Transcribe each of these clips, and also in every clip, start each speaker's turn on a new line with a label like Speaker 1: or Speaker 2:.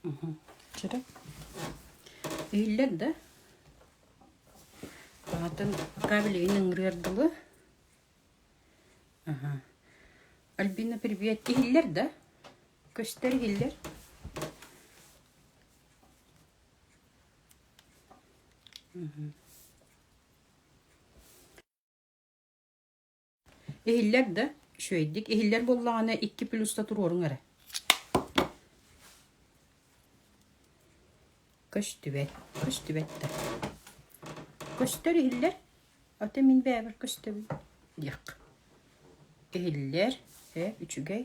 Speaker 1: Чөрө. Иһиллэр да? Аҕатын кабелигин ыҥырыар дылы. Аха. Альбина, привет. Иһиллэр да? Көстөр иһиллэр? Иһиллэр да, үчүгэйдик иһиллэр буоллаҕына икки плюста туруоруҥ эрэ. Көстүбэт, көстүбэт да. Көстөр иһиллэр, ата мин бэйэбэр көстөбүн диэх. Иһиллэр, э, үчүгэй.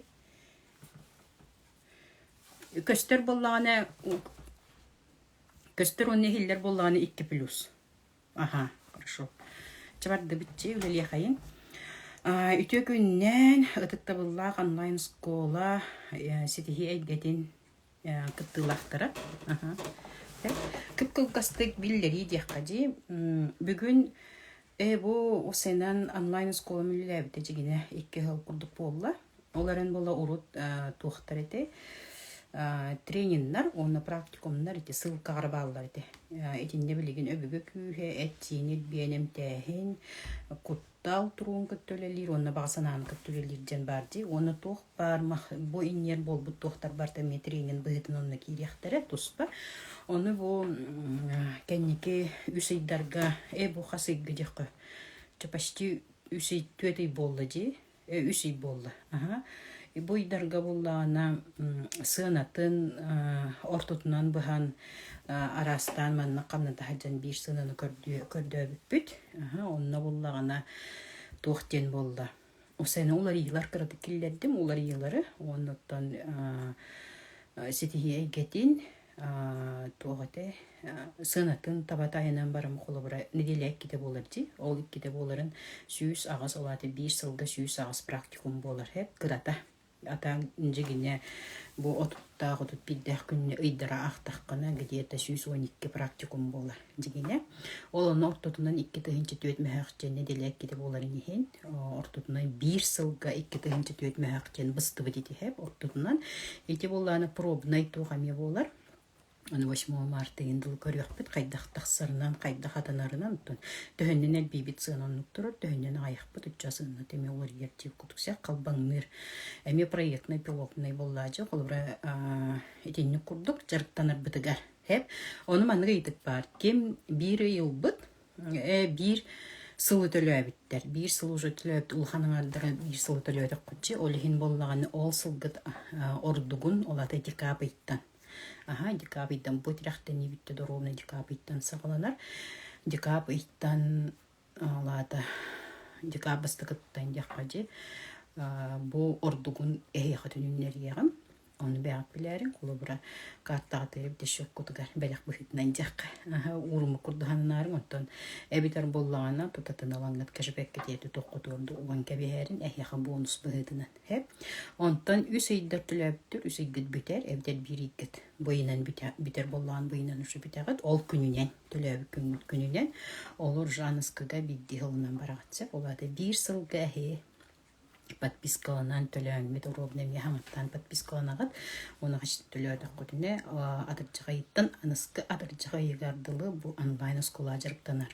Speaker 1: Көстөр буоллаҕына, көстөр уонна иһиллэр буоллаҕына икки плюс. Аха, хорошо. Чэ бардыбытчы үлэлиэхэйин. Үтүө күннээн ытыктабыллаах онлайн-школа ситиһии эйгэтин кыттыылаахтара. Аха. Кып-кылгастык биллэрии диэххэ дии. Бүгүн бу усенан онлайн-школа үлэлээбитэ дьигинэ икки сыл курдук буолла. Ол эрэн буола урут туохтар этэй трениннэр уонна практикумнар ити ссылкаҕа бааллар этэ. Итиннэ билигин өбүгэ күүһэ, эт-сиин илбиэн эмтээһин, куттал туруун кытта үлэлиир уонна баҕа санааны кытта үлэлиир диэн баар дии. Уонна туох баар бу инниэр буолбут туохтар барыта эмиэ тренинг быһыытынан онно киириэхтэрэ туспа. Ону бу кэнники үс ыйдарга, э бу хас ыйга диэххэ, почти үс ый, түөрт ый буолла дии. Үс ый буолла. Аһа. Бу ыйдарга буоллаҕына сыанатын ортотунан быһан араастаан манна хамната сылдьан биир сыананы көрдөөбүппүт. Аһа, онно буоллаҕына туох диэн буолла. Усена уларыйыылар кыратык киллэрдим, уларыйыылары уонна оттон ситиһии эйгэтин туох этэ сыанатын таба таайынан баран холобура нэдиэлэ иккитэ буолар дии ол иккитэ буоларын 108 ол аата биир сылга 108 практикум буолар һэп кырата атаан дьигинэ бу отуттаах отут биирдээх күннэ ыйдара аахтаххына где-то 112 практикум буолар дьигинэ ол ону ортотунан 2004 мөһөөх диэн нэдиэлэ иккитэ буоларын иһин ортотунан биир сылга 2004 мөһөөх диэн быстыбыт ити һэп ортотунан ити буоллаана пробнай туох эмиэ буолар Аны 8 марта иһин дылы көрүөхпүт хайдах тахсарынан, хайдах атанарынан оттон төһөннөн элбиибит сыана оннук турар, төһөннөн аҕыйахпыт оччо сыана эмиэ уларыйар диир курдук сэх халбаҥныыр. Эмиэ проектнай пилотнай буоллаачы холобура итинник курдук дьарыктанарбытыгар хэп. Ону маннык ыйытык баар. Ким биир ый ылбыт, биир сылы төлөөбүттэр. Биир сыл уже төлөөбүт улахан аҥаардара биир сылы төлөөтөххүтчи. Ол иһин буоллаҕына ол сылгыт ордугун, ол ата декабрьтан Аһаа, декабрьтан бу тирэхтэнии бүттэ доруобунай декабрьтан саҕаланар. Декабрь ыйтан ол аата декабрь бастакыттан диэххэ дии бу ордугун эһиэхэ төнүннэриэҕим. Ону бэйэҕит билээриҥ, холобура, картаҕытыгар эбэтэр счеккутугар бэлэх быһыытынан диэххэ. Аһа, ууруммут курдук сананаарыҥ, оттон эбэтэр буоллаҕына тутатына ылаҥҥыт кэшбэккитиэти туоххутугар да уган кэбиһээрин эһиэхэ бонус быһыытынан. Һэп. Онтон үс ыйдар төлөөбүттэр, үс ыйгыт бүтэр, эбэтэр биир ыйгыт быйынан бүтэр буоллаҕын быйынан уже бүтэҕит. Ол күнүнэн, төлөөбүт күҥҥүт күнүнэн, олор уже аныскыга биирдии сылынан бараҕыт сөп. Ол аата биир сылга эһи подпискаланан төлөөммүт оруобуна эмиэ хаҥаттаан подпискаланаҕыт. Уонна төлөөтөххүтүнэ атырдьах ыйыттан аныскы атырдьах ыйыгар дылы бу онлайн оскуола дьарыктанар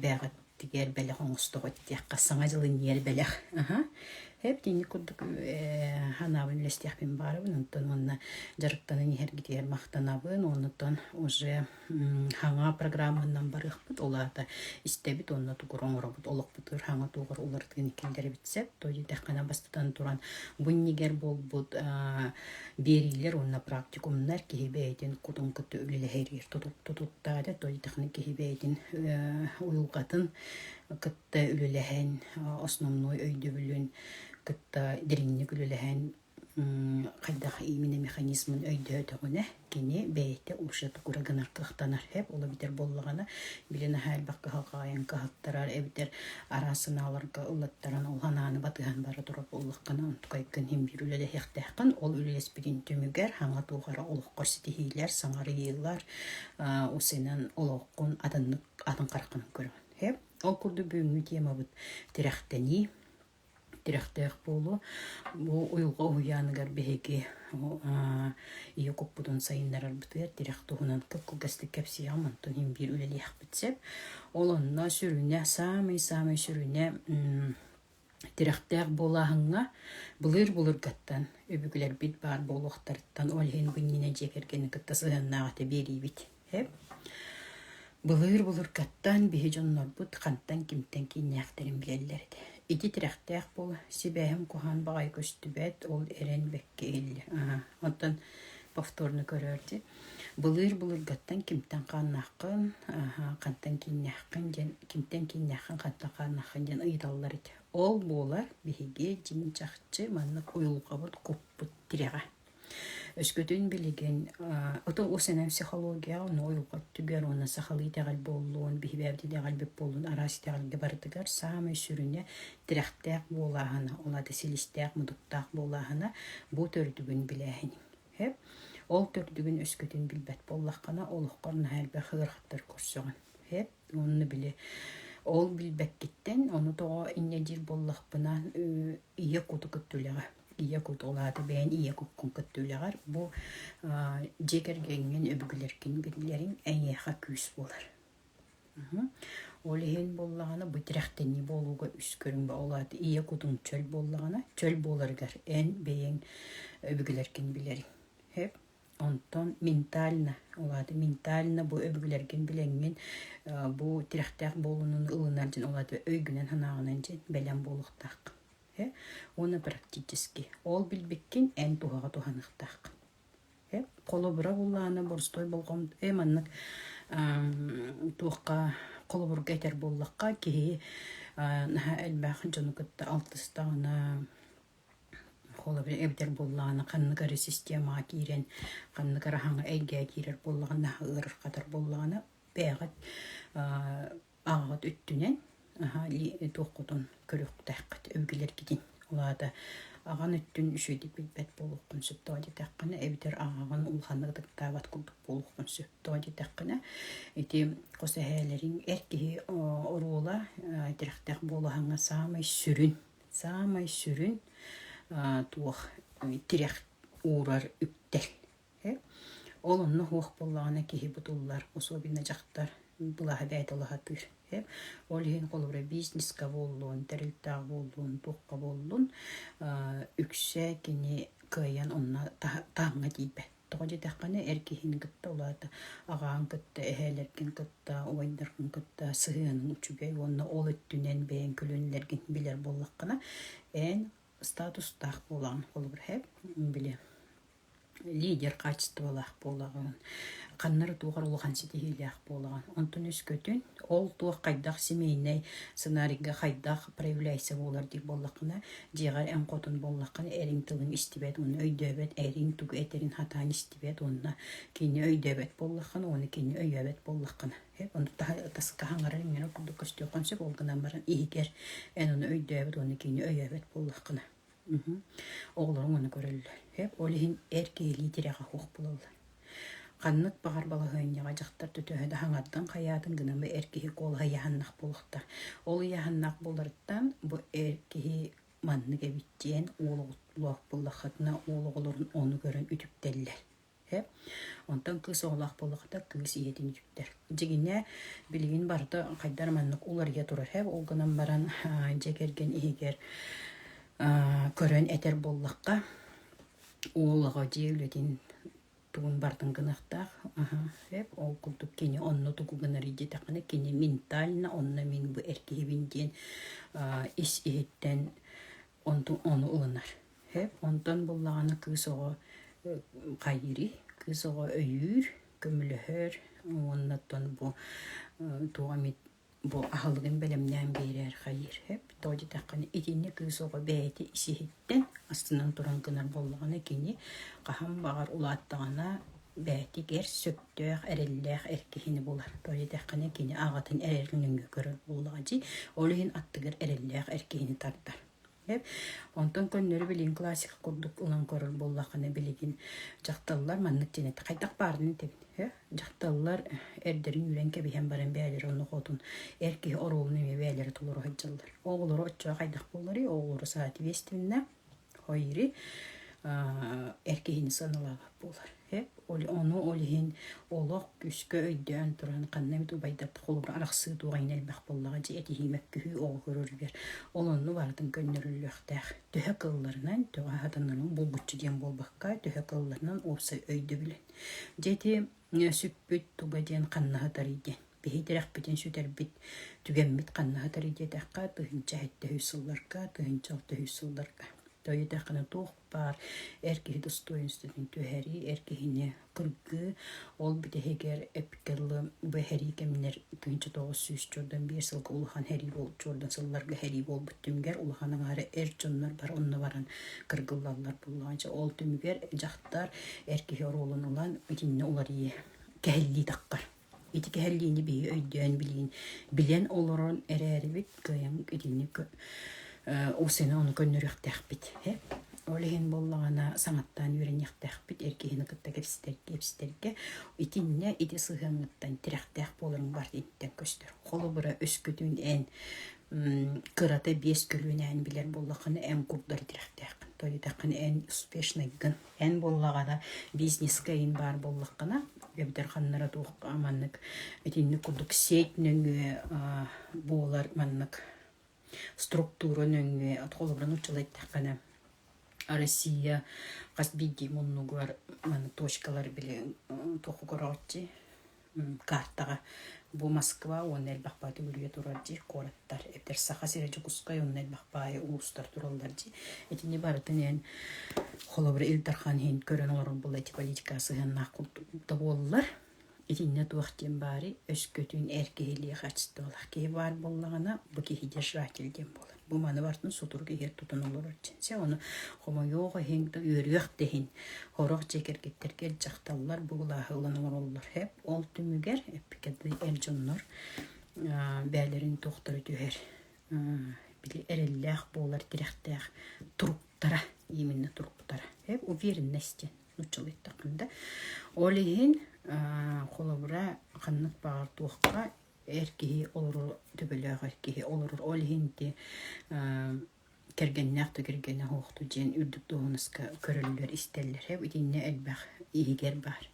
Speaker 1: бэйэҕит тигэр бэлэх оҥостоҕут диэххэ саҥа дьылы ниэр бэлэх аха эп тини курдук ханаабын үлэстиэхпин баарыбын онтон уонна дьарыктанан иһэргитигэр махтанабын оннуттан уже хаҥа программанан барыахпыт ол аата истэбит уонна тугур оҥоробут олохпутугар хаҥа тугар уларытыыны киллэрэбит сеп то диэтэххинэ бастатан туран бу иннигэр буолбут биэриилэр уонна практикумнар киһи бэйэтин кутун кытта үлэлэһэригэр тутуктаата, то диэтэххинэ киһи бэйэтин уйулҕатын кытта үлэлэһэн, основной өйдөбүлүн кытта дириҥник үлэлэһэн хайдах именно механизмын өйдөөтөҕүнэ, кини бэйэтэ уже тугура гынар кыахтанар хэп ол эбэтэр буоллаҕына били наһаа элбэх кыһалҕаҕайан кыһаттарар эбэтэр араас санааларга ыллаттаран ол санааны батыһан бара турар буоллаххына онтукайгын иһин биир үлэлэһиэхтээххин ол үлэлэспитин түмүгэр хаҥа туох эрэ олоххор ситиһиилэр саҥарыйыылар усенан олоххун атыннык атын хараххынан көрөҕүн ол курдук бүгүҥҥү темабыт тирэхтэнии. Тирэхтээх буолуо. Бу уйулҕа уһуйааныгар биһиги ийэ куппутун сайыннарарбытыгар тирэх туһунан кылгастык кэпсиэҕим, онтон иһин биир үлэлиэхпит сөп. Ол онно сүрүнэ, саамай-саамай сүрүнэ тирэхтээх буолааһыҥҥа былыр-былыргаттан өбүгэлэрбит баар буолуохтарыттан ол иһин бу иннинэ дьиэ кэргэни кытта сыһыаннаах этэ биэриибит. Былыр-былыргаттан биһи дьоннорбут хантан кимтэн кииннээхтэрин билэллэр этэ. Ити тирэхтээх буола, сибээһим куһаҕан баҕайы көстүбэт, ол эрэн бэккэ иһиллэр. Аһа, оттон повторно көрөөр дии. Былыр-былыргаттан кимтэн хааннааххын, аһа, хантан кииннээххин диэн, кимтэн кииннээххин, хантан хааннааххын диэн ыйыталлар этэ. Ол буолар биһиги дьиҥ-чахчы маннык уйулҕабыт куппут тирэҕэ. Өскөтүн билигин ото усэнэн психологияҕа уонна уйулҕа өттүгэр уонна сахалыы итэҕэл буоллун, биһибээбит итэҕэлбит буоллун араас итэҕэлгэ барытыгар саамай сүрүнэ тирэхтээх буолааһына, ол аата силистээх-мутуктаах буолааһына бу төрдүгүн билээһиниҥ. Сөп? Ол төрдүгүн өскөтүн билбэт буоллаххына, олоххор наһаа элбэх ыарахаттары көрсөҕүн. Сөп? Уонна били ол билбэккиттэн, ону тоҕо инньэ диир буоллахпына, ийэ куту кытта үлэҕэ ийэ кут ол аата бэйэн ийэ куккун кытта үлэҕэр бу дьиэ кэргэҥҥин өбүгэлэргин биллэриҥ эйиэхэ күүс буолар. Ол иһин буоллаҕына бу тирэхтэнии буолууга үс көрүҥ ол аата ийэ кутуҥ чөл буоллаҕына чөл буоларыгар эн бэйэҥ өбүгэлэргин билэриҥ. Сөп? Онтон ментально, ол аата ментально бу өбүгэлэргин билэҥҥин бу тирэхтээх буолуунун ылынар дьин ол аата өйгүнэн-санааҕынан дьин бэлэм буолуохтааххын. Уонна практически. Ол билбиккин эн туһаҕа туһаныахтааххын. Холобура буллаҕына боростуой болҕомто маннык туохха холобурга этэр буоллахха киһи наһаа элбэх дьону кытта алтыстаҕына холобура эбэтэр буоллаҕына ханнык эрэ системаҕа киирэн ханнык эрэ хаҥа эйгэҕэ киирэр буоллаҕына наһаа ыарырҕатар буоллаҕына бэйэҕит аҕаҕыт өттүнэн аһаа туоххутун көрүөхтээххит өбүгэлэргитин ол аата аҕан өттүн үчүгэйдик билбэт буолуоххун сөп тоҕо диэтэххинэ эбэтэр аҕаҕын улаханнык ытыктаабат курдук буолуоххун сөп тоҕо диэтэххинэ ити хос эһээлэриҥ эр киһи оруола тирэхтээх буолаһыҥҥа саамай сүрүн саамай сүрүн туох тирэх уурар үктэл Ол онно суох буоллаҕына киһи бутуллар, особенно дьахтар былааһа бэйэтэ улаатыыр. Ол иһин холобура бизнеска буоллун, тэрилтэҕэ буоллун, туохха буоллун үксэ кини кыайан онно таһымҥа тиийбэт. Тоҕо диэтэххинэ эр киһини кытта улаата аҕаҕын кытта, эһээлэргин кытта, убайдаргын кытта сыһыаныҥ үчүгэй уонна ол өттүнэн бэйэҥ көлүөнэлэргин билэр буоллаххына, эн статустаах буолаҕын холобура били лидер хаачыстыбалаах буолаҕын, ханна эрэ туох эрэ улахан ситиһиилээх буолаҕын. Онтон өскөтүн ол туох хайдах семейнэй сценарийга хайдах проявляйся буолар диир буоллаххына, дьиэҕэр эн хотун буоллаххына эриҥ тылын истибэт уонна өйдөөбөт, эриҥ тугу этэрин сатаан истибэт уонна кини өйдөөбөт буоллаххына уонна кини өйөөбөт буоллаххына ону таска хаҥарар иҥэрэр курдук көстүөххүн сөп, ол гынан баран иһигэр эн ону өйдөөбөт уонна кини өйөөбөт буоллаххына Оҕолоруҥ ону көрөллөр. Ол иһин эр киһилии тирэҕэ суох буолаллар. Ханнык баҕар балаһыанньаҕа дьахтар төһө да хаҥардан хайаатын гынан бу эр киһи куолаһа ыйааһыннаах буолуохтаах. Ол ыйааһыннаах буоларыттан бу эр киһи маннык эбит диэн уол оҕолоох буоллаххытына уол оҕолорун ону көрөн үтүктэллэр. Онтон кыыс оҕолоох буоллахха кыыс ийэтин үтүктэр. Дьиҥинэ, билигин барыта хайдах эрэ маннык уларыйа турар. Ол гынан баран дьиэ кэргэн иһигэр көрөн этэр буоллахха, уол оҕо дьиэ үлэтин тугун барытын гыныахтаах. Ол курдук кини онно тугу гынарый диэтэххинэ, кини ментально онно мин бу эр киһибин диэн ис иһиттэн онтун ону ылынар. Онтон буллаҕына кыыс оҕо хайыырый? Кыыс оҕо өйүүр, көмөлөһөр уонна оттон бу туох эмит бу аһылыгын бэлэмнээн биэрэр хайыыр. Тоҕо диэтэххинэ итиннэ кыыс оҕо бэйэтэ ис-иһиттэн астынан туран гынар буоллаҕына кини хаһан баҕар улааттаҕына бэйэтигэр сөптөөх, эрэллээх эр киһини булар. Тоҕо диэтэххинэ кини аҕатын эрэлин нөҥүө көрөр буоллаҕа дии. Ол иһин аттыгар эрэллээх эр киһини тардар. Онтон көннөрү билигин классика курдук ылан көрөр буоллаххына билигин дьахталлар маннык диэн этэ хайдах баарынан этэбин дьахталлар эрдэрин үүрэн кэбиһэн баран бэйэлэрэ онно хотун эр киһи оруолун эмиэ бэйэлэрэ толоро сылдьаллар. Оҕолоро оччоҕо хайдах буоларый? Оҕолоро соответственно хойри эр киһини сыаналаабат буолар. Ону ол иһин олох күүскэ өйдөөн туран ханна эмит убайдар холобура арахсыы туох иһин элбэх буоллаҕа дьэ этиһии мөккүһүү оҕо көрөрүгэр ол онну барытын көннөрүллүөхтээх. Төһө кылларынан, төһө сатанарынан булгуччу диэн буолбакка, төһө кылларынан уопсай өйдөбүлүн. Дьэ ити сүппүт туга диэн ханна сытарый диэн. Биһи тирэхпитин сүтэрбит түгэммит ханна сытарый диэтэххэ, 1073 сылларга, 1063 сылларга. Тоҕо туох баар эр киһи достоинствотын түһэрии, эр киһини кыргыы, ол бүтэһигэр эппиккэ дылы бу сэрии кэмнэр 1945 сылга улахан сэрии чуордан сылларга сэрии буолбут түмүгэр улахан аҥаара эр дьоннор бары онно баран кыргыллаллар буоллаҕа. Дьэ ол түмүгэр дьахтар эр киһи оруолун ылан итиннэ уларыйыы кэһиллии таххар. Ити кэһэллиини биһиги өйдөөн билиин билэн олорон эрээрибит кыайан итинник усена ону көннөрүөхтээхпит. Ол иһин буоллаҕына саҥаттаан үөрэниэхтээхпит эр киһини кытта кэпсэтэргэ итиннэ ити сыһыаҥҥыттан тирэхтээх буоларыҥ бар итинтэн көстөр. Холобура өскөтүн эн кырата биэс көлүөнээн билэр буоллаххына эн курдары тирэхтээххин. Тоҕо эн успешныйгын. Эн буоллаҕына бизнескэ иһин баар буоллаххына, эбэтэр ханнара туохха маннык итинник курдук сеть нөҥүө буолар маннык структура нөҥүө холобура нууччалыы эттэххинэ Россия хас биирдии муннугар маннык точкалар били туохха көрөөччү картаҕа бу Москва уонна элбэх баай төгүрүйэ турар дии куораттар эбэтэр Саха сирэ Дьокуускай уонна элбэх баай улуустар тураллар дии итини барытын эн холобура Ил Дархан иһин көрөн олорор буолла ити политикаҕа сыһыаннаах курдук да буоллар итиннэ туох диэн баарый өскөтүн эр киһилии качестволаах киһи баар буоллаҕына бу киһи держатель диэн буолар бу маны барытын сутурук иһэр тутан олорор дьин ону хомойуох иһин да үөрүөх да иһин Сорох дьиэ кэргэттэргэ дьахталлар бу былааһы ылан олороллор сөп. Ол түмүгэр эппикэдэй эр дьоннор бэйэлэрин туохтара түһэр били эрэллээх буолар тирэхтээх туруктара именно туруктара уверенность диэн нууччалыы эттэххинэ да ол иһин холобура ханнык баҕар туохха эр киһи олорор төбөлөөх эр киһи олорор ол иһин ити кэргэннээх да кэргэнэ суохтуу диэн үрдүк дуоһунаска көрөллөр, истэллэр. Итиннэ элбэх иһигэр баар.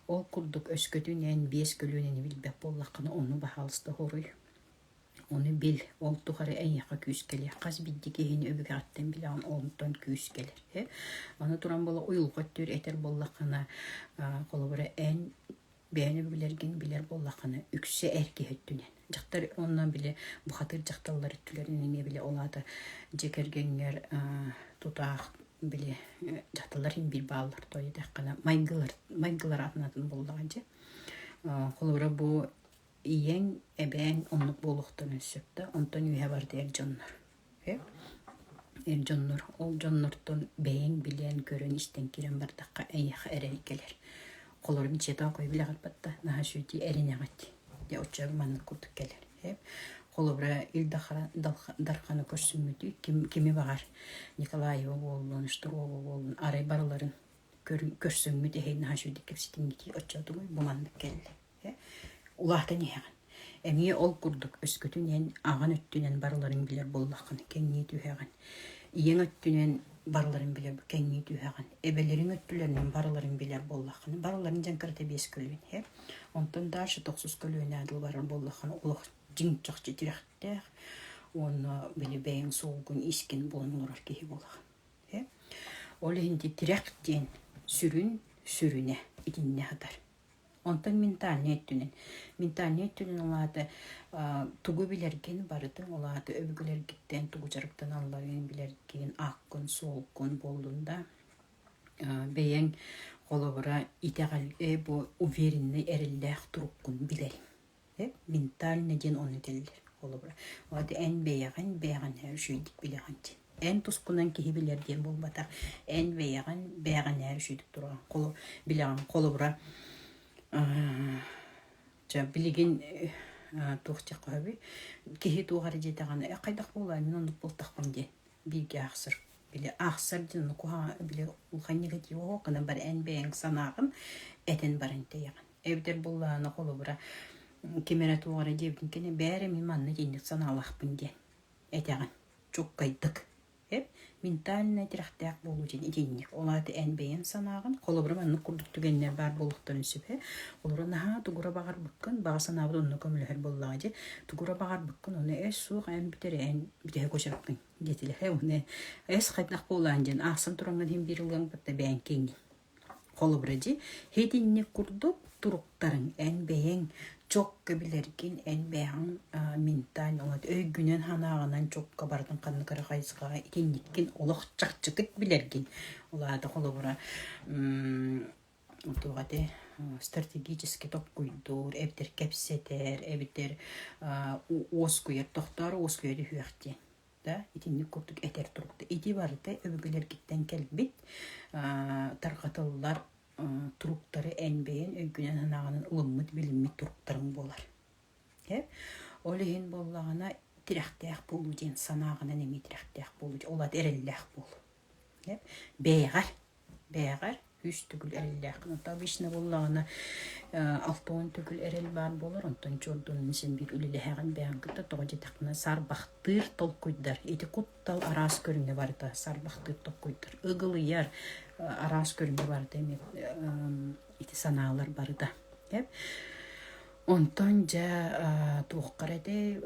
Speaker 1: Ол курдук өскөтүн эн биэс көлүөнэни билбэт буоллаххына, ону баһаалыста хоруй. Ону бил, ол тухары эйиэхэ күүс кэлиэ. Хас биирдии киһини өбүгэҕиттэн билэҕин, онтон күүс кэлэр. Аны туран буола уйулҕа өттүгэр этэр буоллаххына, холобура эн Бэйэни билэргин билэр буоллаххына, үксэ эр киһи өттүнэн. Дьахтар онно били бухатыыр дьахталлар өттүлэринэн эмиэ били ол аата дьиэ кэргэҥҥэр тутаах били дьахталлар иһин биир бааллар тоҕо диэтэххинэ майгылар майгылар атын атын буоллаҕа дьэ. Холобура бу ийэҥ, эбээҥ оннук буолуохтарын сөп да, онтон үөһэ барда эр дьоннор. Эр дьоннор, ол дьоннортон бэйэҥ билэн, көрөн, истэн киирэн бардахха эйиэхэ эрэл кэлэр. Холорун дьиэтэ кой билэҕит батта, наһаа сүөтии эринэҕит. Дьэ оччо маннык курдук кэлэр. Холобура Ил Дарханы көрсүммүтүй, ким, кими баҕар Николаева буоллун, Штырова буоллун, арай барыларын көрсөммүт эһэй наһаа үчүгэйдик кэпсэтиҥҥитий оччотугар бу маннык кэллэ. Улаатан иһэҕин. Эмиэ ол курдук өскөтүн эн аҕан өттүнэн барыларын билэр буоллаххына кэҥии түһэҕин. Ийэҥ өттүнэн барыларын билэр кэҥии түһэҕин. Эбэлэриҥ өттүлэринэн барыларын билэр буоллаххына барыларын дьэн кырата биэс көлүөнэ. Онтон дальше тохсус көлүөнэ дыл барар буоллаххына олох дьиҥ чахчы тирэхтээх уонна били бэйэҥ суолгун искин булан олорор киһи буолаҕын. Ол иһин тирэх диэн сүрүн сүрүнэ итиннэ сытар. Онтон ментальнай өттүнэн. Ментальнай өттүнэн ол аата тугу билэргин барытын, ол аата өбүгэлэргиттэн тугу дьарыктаналларын билэргин, ааккын-суолгун буоллун да, бэйэҥ холобура итэҕэл бу уверенный эрэллээх туруккун билэриҥ. Ментально диэн ону этэллэр холобура. Вот эн бэйэҕин бэйэҕинээр үчүгэйдик билэҕин диэн. Эн тускунан киһи билэр диэн буолбатах. Эн бэйэҕин бэйэҕинээр үчүгэйдик тураҕын. Билэҕин холобура чэ билигин Туох диэххэ сөбүй? Киһи туох эрэ диэтэҕинэ, «Э, хайдах буолуой, мин оннук буолтахпын» диэн бииргэ аахсар. Били аахсар диэн ону куһаҕан били улахан негатив оһох гынан баран эн бэйэҥ санааҕын этэн баран тэйэҕин. Эбэтэр буоллаҕына холобура ким эрэ туох эрэ диэбитин кэннэ бээрэ мин манна итинник санаалаахпын диэн этэҕин чуолкайдык. Эп ментальнай тирэхтээх буолуу диэн итинник. Ол аата эн бэйэҥ санааҕын, холобура маннык курдук түгэннэр баар буолуохтарын сөп ээ. Холобура наһаа тугура баҕарбыккын, баҕа санаабыт онно көмөлөһөр буоллаҕа дии. Тугура баҕарбыккын, ону эс суох эн бүтэр эн бүтэһик уочараккын диэтилэр. Ээ уонна эс хайдах буолаан диэн аахсан тураҥҥын иһин биир ылыаҥ батта бэйэҥ киэҥҥин. Холобура дии, итинник курдук туруктарыҥ эн бэйэҥ чокко билэргин, эн бэйэҕин ментально өйгүнэн-санааҕынан чокко барытын ханнык эрэ хайысхаҕа итинниккин олох чахчытык билэргин. Ол аата холобура туох этэй стратегически толкуйдуур, эбэтэр кэпсэтэр, эбэтэр уоскуйар, тохтоор уоскуйа түһүөх диэн. Да, итинник курдук этэр турукта. Ити барыта өбүгэлэргиттэн кэлбит тарҕатыллар туруктары эн бэйэн өйгүнэн-санааҕынан ылыммыт, билиммит туруктарыҥ буолар. Ол иһин буоллаҕына тирэхтээх буолуу диэн санааҕынан эмиэ тирэхтээх буолуу, ол аата эрэллээх буолуу. Бэйэҕэр Бэйэҕэр үс төгүл эрэллээххин. Онто обычно буоллаҕына 60 төгүл эрэл баар буолар, онтон чуордуунан син биир үлэлэһэҕин бэйэҕин кытта тоҕо диэтэххинэ сарбахтыыр толкуйдар ити куттал араас көрүҥэ барыта сарбахтыыр толкуйдар ыгылыйар араас көрүҥэ барыта эмиэ ити санаалар барыта. Онтон дьэ туоххар этэй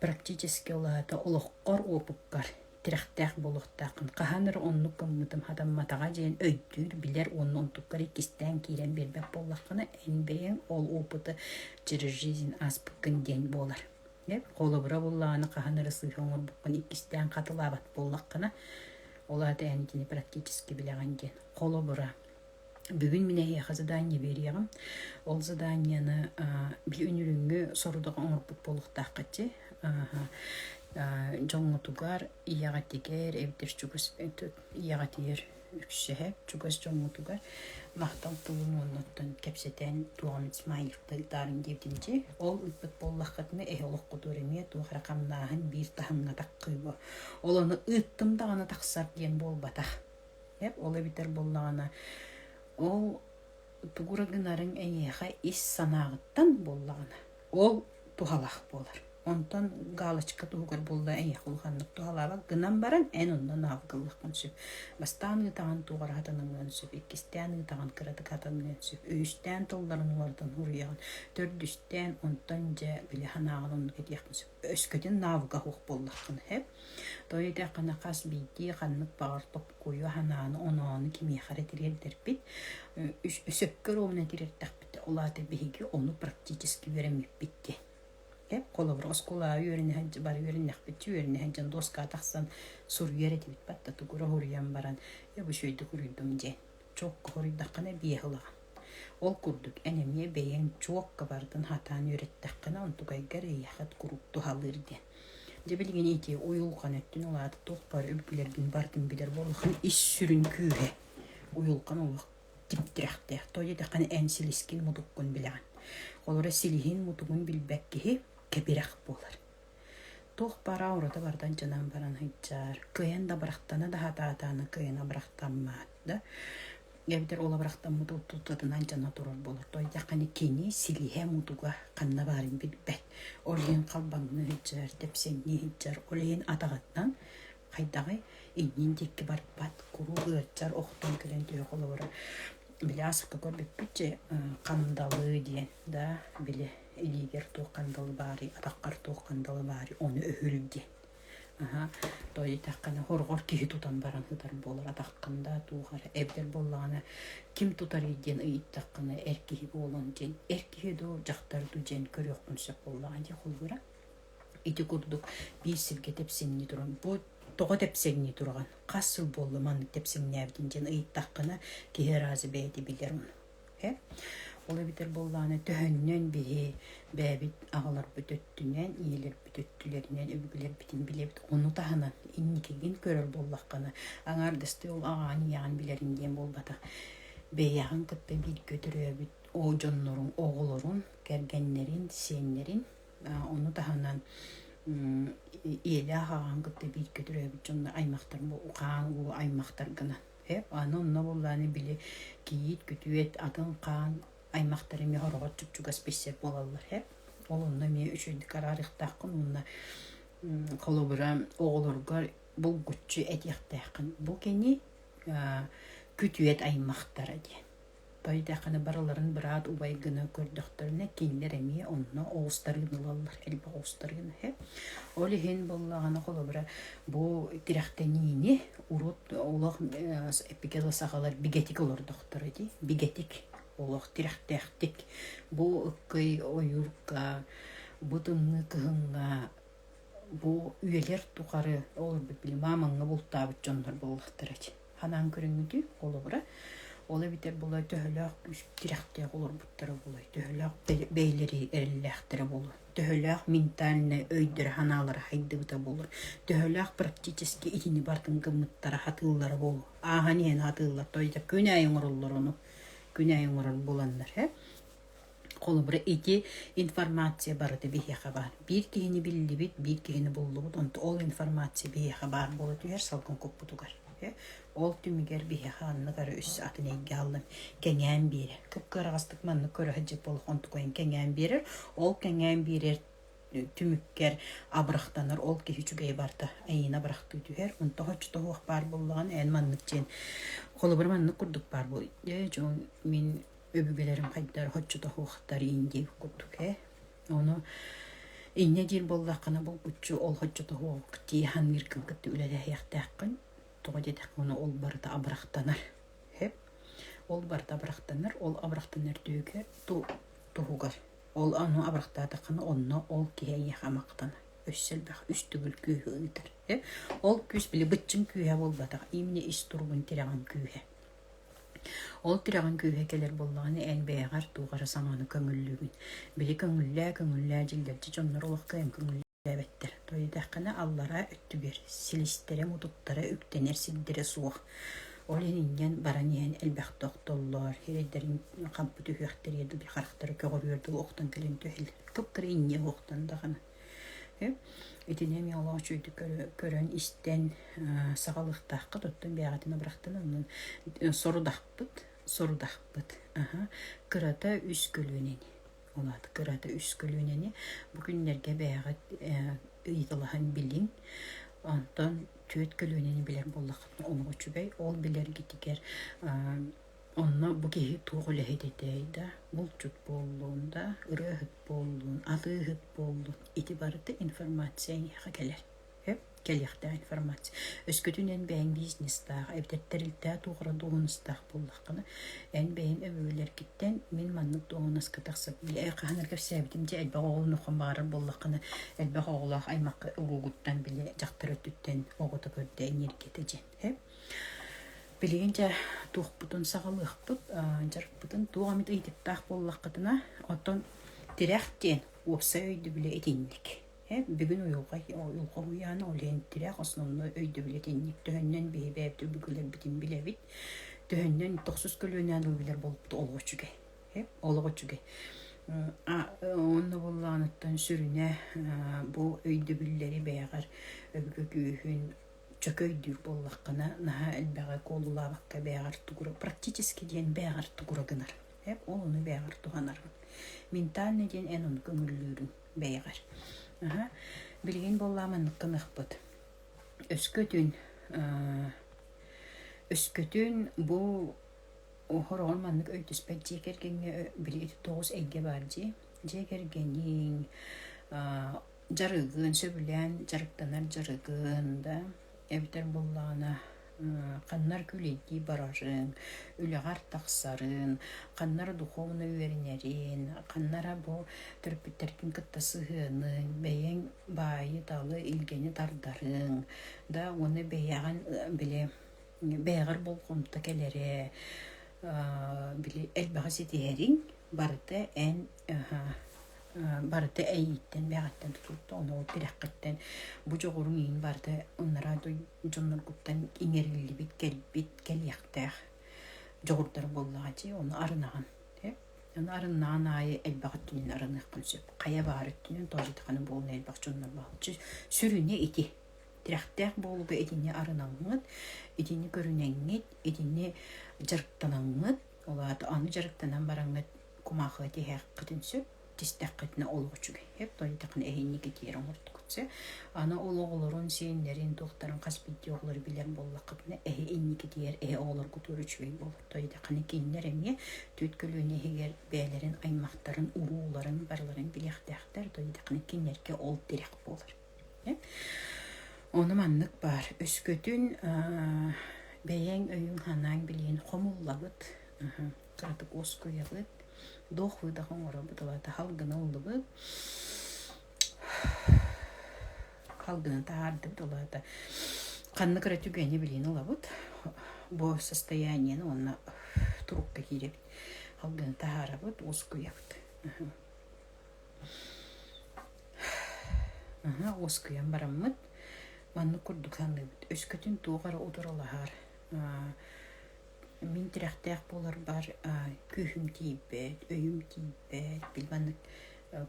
Speaker 1: практически ол аата олоххор опыккар тирэхтээх буолуохтааххын. Хаһан эрэ оннук гыммытым хатамматаҕа диэн өйдүүр, билэр уонна онтуккар иккистээн киирэн биэрбэт буоллаххына, эн бэйэҥ ол опыты через жизнь ааспыккын диэн буолар. Холобура буоллаҕына хаһан эрэ сыыһа оҥорбуккун иккистээн хатылаабат буоллаххына, ол аата эн итини практически билэҕин диэн. Холобура, Бүгүн мин эһиэхэ задание биэриэҕим. Ол заданиены били үнүрүүҥҥү сорудах оҥорбут буолуохтааххыт дии. Дьоҥҥутугар, ийэҕитигэр эбэтэр чугас ийэҕитигэр үксэһэ чугас дьоҥҥутугар махтал тылын уонна кэпсэтэн туох эмит смайликта ыытаарыҥ диэбитим дии. Ол ыыппыт буоллаххытына эһи олоххутугар эмиэ туох эрэ хамнааһын биир таһымҥа таххыы Ол ону ыыттым даҕаны тахсар диэн буолбатах. Эп ол эбитэр буоллаҕына, ол тугу эрэ гынарыҥ эйиэхэ ис санааҕыттан буоллаҕына, ол туһалаах буолар. Онтон галочка туһугар буолла эйиэхэ улаханнык туһалаабат гынан баран эн онно наалгыллыаххын сөп. Бастаан ыытаҕын туох эрэ хатаныҥыан сөп, иккистээн ыытаҕын кыратык хатаныан сөп, үһүстээн тылларын уларытан суруйаҕын, төрдүстээн онтон дьэ били санааҕын оннук этиэххин сөп. Өскөтүн навыга суох буоллаххына сөп. Тоҕо диэтэххинэ хас биирдии ханнык баҕар токкуйу, санааны, оноону кимиэхэ эрэ тириэрдэрбит, сөпкө ровно тириэртэхпит, ол аата биһиги ону практически үөрэммиппит диэн. Холобура, оскуолаҕа үөрэнэ сылдьан бары үөрэннэхпит үөрэнэ сылдьан дуоскаҕа тахсан суруйар этибит батта тугу эрэ суруйан баран ээ бу үчүгэйдик суруйдум диэн чуокка суруйдаххына биэһи ылаҕын. Ол курдук эн эмиэ бэйэҥ чуокка барытын сатаан үөрэттэххинэ онтукайгар эйиэхэ куруук туһалыыр диэн. Дьэ билигин ити уйулҕан өттүн ол аата туох баар өбүгэлэргин барытын билэр буоллаххына ис сүрүн күүһэ уйулҕан олох типтирэхтээх. Тоҕо диэтэххинэ эн силискин мутуккун билэҕин. Холобура силиһин мутугун билбэт киһи кэбирэх буолар. Туох баар аурата барытын дьанан баран сылдьар, кыайан да абырахтана да сатаатаҕына кыайан абырахтаммат да эбэтэр ол абырахтаммыт тутатынан дьоно турар буолар. Тоҕо кини силиһэ мутуга ханна баарын билбэт. Ол иһин халбаҥныы сылдьар, тэпсэҥнии сылдьар, ол иһин атаҕыттан хайдаҕый иннин диэки барбат, куруук ыалдьар, охтон кэлэн түһэ холобура били ааспыкка көрбүппүт дьэ хандалы диэн да били илиигэр туох хандалы баарый, атаххар туох хандалы баарый ону өһүл диэн. Аһа, тоҕо диэтэххинэ, хороҕор киһи тутан баран сытар буолар, атаххын да туох эрэ эбэтэр буоллаҕына ким тутарый диэн ыйыттаххына эр киһи буолан диэн, эр киһи дуу, дьахтар дуу диэн көрүөххүн сөп буоллаҕа дии холобура. Ити курдук биир сиргэ тэпсэҥнии туран, бу тоҕо тэпсэҥнии тураҕын, хас сыл буолла маннык тэпсэҥнээбитин диэн ыйыттаххына, киһи араазы бэйэтэ билэр ону. Ол эбэтэр буоллаҕына төһөннөн биһи бэйэбит аҕаларбыт өттүнэн, ийэлэрбит өттүлэринэн өбүгэлэрбитин билэбит. Ону таһынан инникигин көрөр буоллаххына, аҥаардастыы ол аҕаҕын ийэҕин билэрин диэн буолбатах. Бэйэҕин кытта бииргэ төрөөбүт оо дьонноруҥ оҕолорун, кэргэннэрин, сиэннэрин. Ону таһынан ийэлээх аҕаҥ кытта бииргэ төрөөбүт дьоннор аймахтар хаан уу аймахтаргынан. Аны онно буоллаҕына били кийиит, күтүөт, атын хаан аймахтар эмиэ хороҕор чуп-чугас билсэр буолаллар. Ол онно эмиэ үчүгэйдик араарыахтааххын уонна холобура оҕолоргор булгуччу этиэхтээххин. Бу кини күтүөт аймахтара диэн. Тоойдоххуна барыларын быраат убай гына көрдөхтөрүнэ, кинилэр эмиэ онно оҕустарыын ылаллар, элбэх оҕустарыын үһү. Ол иһин буоллаҕына, холобура, бу тирэхтэниини урут олох эпикэ сахалар бигэтик олордохторо дии, бигэтик олох тирэхтээхтик. Бу ыккый ойуурга, бу тымныы кыһыҥҥа бу үйэлэр тухары олорбут били маамаҥҥа бултаабыт дьоннор буоллахтара дии. Ханаан көрүҥҥүтүй, холобура, ол эбэтэр була төһөлөөх күүс тирэхтээх олорбуттара буолуой, төһөлөөх бэйэлэри эрэллээхтэрэ буолуой, төһөлөөх ментальнай өйдөрө-санаалара хайдыбыта буолуой, төһөлөөх практически итини барытын гыммыттара хатыыллара буолуо. Ааһан иһэн хатыыллар, то күн аайы оҥороллор ону, күн аайы оҥорор буоланнар, э? Холобура, ити информация барыта биһиэхэ баар. Биир киһини биллибит, биир киһини буллубут, онто ол информация биһиэхэ баар буола түһэр салгын куппутугар. Ол түмүгэр биһиэхэ ханнык эрэ өссө атын эйгэ аһыллан кэҥээн биэрэр. Кып-кыараҕастык маннык көрө сылдьыбыт буоллах онтукайын кэҥээн биэрэр. Ол кэҥээн биэрэр түмүккэр абырахтанар ол киһи үчүгэйэ барыта эйиини абырахтыы түһэр. Онто оччото суох баар буоллаҕына эн маннык диэн холобура маннык курдук баар буол. Дьэ дьон мин өбүгэлэрим хайдар оччото суохтар иин диэбит курдук ээ. Ону инньэ диир буоллаххына булгуччу ол оччото суох дии саныыргын кытта үлэлэһиэхтээххин. Тоҕо диэтэххэ ону ол барыта абырахтанар. Сөп. Ол барыта абырахтанар. Ол абырахтанар түһүгэр туһугар. Ол ону абырахтаатаххына онно ол киһи эйиэхэ махтанар. Өссө элбэх үс төгүл күүһү ыытар. Ол күүс били быччыҥ күүһэ буолбатах, именно ис туругун тирэҕин күүһэ. Ол тирэҕиҥ күүһэ кэлэр буоллаҕына, эн бэйэҕэр туох эрэ саҥаны көҥүллүүгүн. Били көҥүллээ, көҥүллээ дьиллэрдьи дьоннор олох кыайан көҥүллээбэттэр. Тоойуйдаххына аллараа өттүгэр силистэрэ, мутуктара үктэнэр сирдэрэ суох. Ол иһин инньэн баран иһэн элбэхтэ охтоллор, сирэйдэрин хампы түһүөхтэрэ дуу, харахтара көҕөрүөр дуу охтон кэлэн түһэллэр. Кып-кыра инньэ охтон даҕаны. Итини эмиэ олох үчүгэйдик көрөн, истэн саҕалыахтааххыт, оттон бэйэҕитин абырахтан онон сорудахпыт, сорудахпыт. Кырата үс көлүөнэни, ол аата кырата үс көлүөнэни бу күннэргэ бэйэҕит ыйыталаһан билиҥ. Онтон түөрт көлүөнэни билэр буоллаххытына олох үчүгэй. Ол билэргитигэр Онно бу киһи туох үлэһит этэй да, булчут буоллун да, ырыаһыт буоллун, атыыһыт буоллун, ити барыта информация эйиэхэ кэлэр. Кэлиэхтээх информация. Өскөтүн эн бэйэҥ бизнестаах эбэтэр тэрилтэ туох эрэ дуоһунастаах буоллаххына, эн бэйэҥ өбүгэлэргиттэн мин маннык дуоһунаска тахсар били хаһан эрэ кэпсээбитим дьэ элбэх оҕолонуоххун баҕарар буоллаххына, элбэх оҕолоох аймахха уругуттан били дьахтар өттүттэн оҕото көрдө энергията дьиэн. Билигин дьэ туохпутун саҕалыахпыт, дьарыкпытын туох эмит ыйытыктаах буоллаххытына, оттон тирэх диэн уопсай өйдөбүлэ итинник. Бүгүн уйулҕа уйулҕа уһуйаана ол иһин тирэх основной өйдөбүлэ итинник. Төһөннөн биһи бэйэбит өбүгэлэрбитин билэбит, төһөннөн тохсус көлүөнээн ылбилэр буолбут олох үчүгэй. Олох үчүгэй. Онно буоллаҕыттан сүрүнэ бу өйдөбүллэри бэйэҕэр өбүгэ күүһүн чөкө өйдүүр буоллаххына, наһаа элбэҕи куолулаабакка бэйэҕэр тугура практически диэн бэйэҕэр тугура гынар. Ол ону бэйэҕэр туһанаргын. Ментально диэн эн ону көҥүллүүрүҥ бэйэҕэр. Аха. Билигин буоллаҕа маннык гыныахпыт. Өскөтүн өскөтүн бу хороҕор маннык өйдөспөт дьиэ кэргэҥҥэ били ити тоҕус эйгэ баар дии. Дьиэ кэргэниҥ дьарыгын, сөбүлээн дьарыктанар дьарыгын да, эбэтэр буоллаҕына ханна эрэ күүлэйдии барарын, үлэҕэр тахсарын, ханна эрэ духовно үөрэнэрин, ханна эрэ бу төрөппүттэргин кытта сыһыаныҥ, бэйэҥ баайы-талы, илгэни тардарыҥ да уонна бэйэҕин били бэйэҕэр болҕомто кэлэрэ, били элбэҕи ситиһэриҥ барыта эн барыта эйииттэн бэҕэттэн тутулта ону тирэххиттэн бу дьоҕуруҥ иин барыта ынараа дьонноргуттан иҥэриллибит кэлбит кэлиэхтээх дьоҕурдар буоллаҕа дии ону арынаҕын. Ону арыннаҕын аайы элбэх өттүнэн арыныаххын сөп. Хайа баҕар өттүнэн тоҕо буолан элбэх дьоннор баһылчы. Сүрүнэ ити. Тирэхтээх буолууга итини арынаҥҥыт, итини көрүнэҥҥит, итини дьарыктанаҥҥыт, ол аата аны дьарыктанан бараҥҥыт кумаахыга тиһээххитин сөп, тистэххитинэ олох үчүгэй. Сөп, тоҕо эһинники тиэр оҥордугут сөп. Аны ол оҕолорун, сиэннэрин, туохтарын хас биирдии оҕолору билэр буоллаххытына, эһи инникитигэр эһи оҕолоргутугар үчүгэй буолар. Тоҕо кинилэр эмиэ түөрт көлүөнэ иһигэр бэйэлэрин аймахтарын, урууларын барыларын билиэхтээхтэр. Тоҕо кинилэргэ ол тирэх буолар. Ону маннык баар, өскөтүн бэйэҥ өйүҥ-санааҥ билигин хомуллабыт, кыратык уоскуйабыт, вдох-выдох оҥоробут, ол аата халгына ыллыбыт, халгына таһаардыбыт, ол аата ханнык эрэ түгэни билигин ылабыт, бу состояниены уонна турукка киирэбит, халгына таһаарабыт, уоскуйабыт. Аһа, уоскуйан бараммыт, маннык курдук саныыбыт: өскөтүн туох эрэ утарылаһар, мин тирэхтээх буоларбар күүһүм тиийбэт, өйүм тиийбэт, били маннык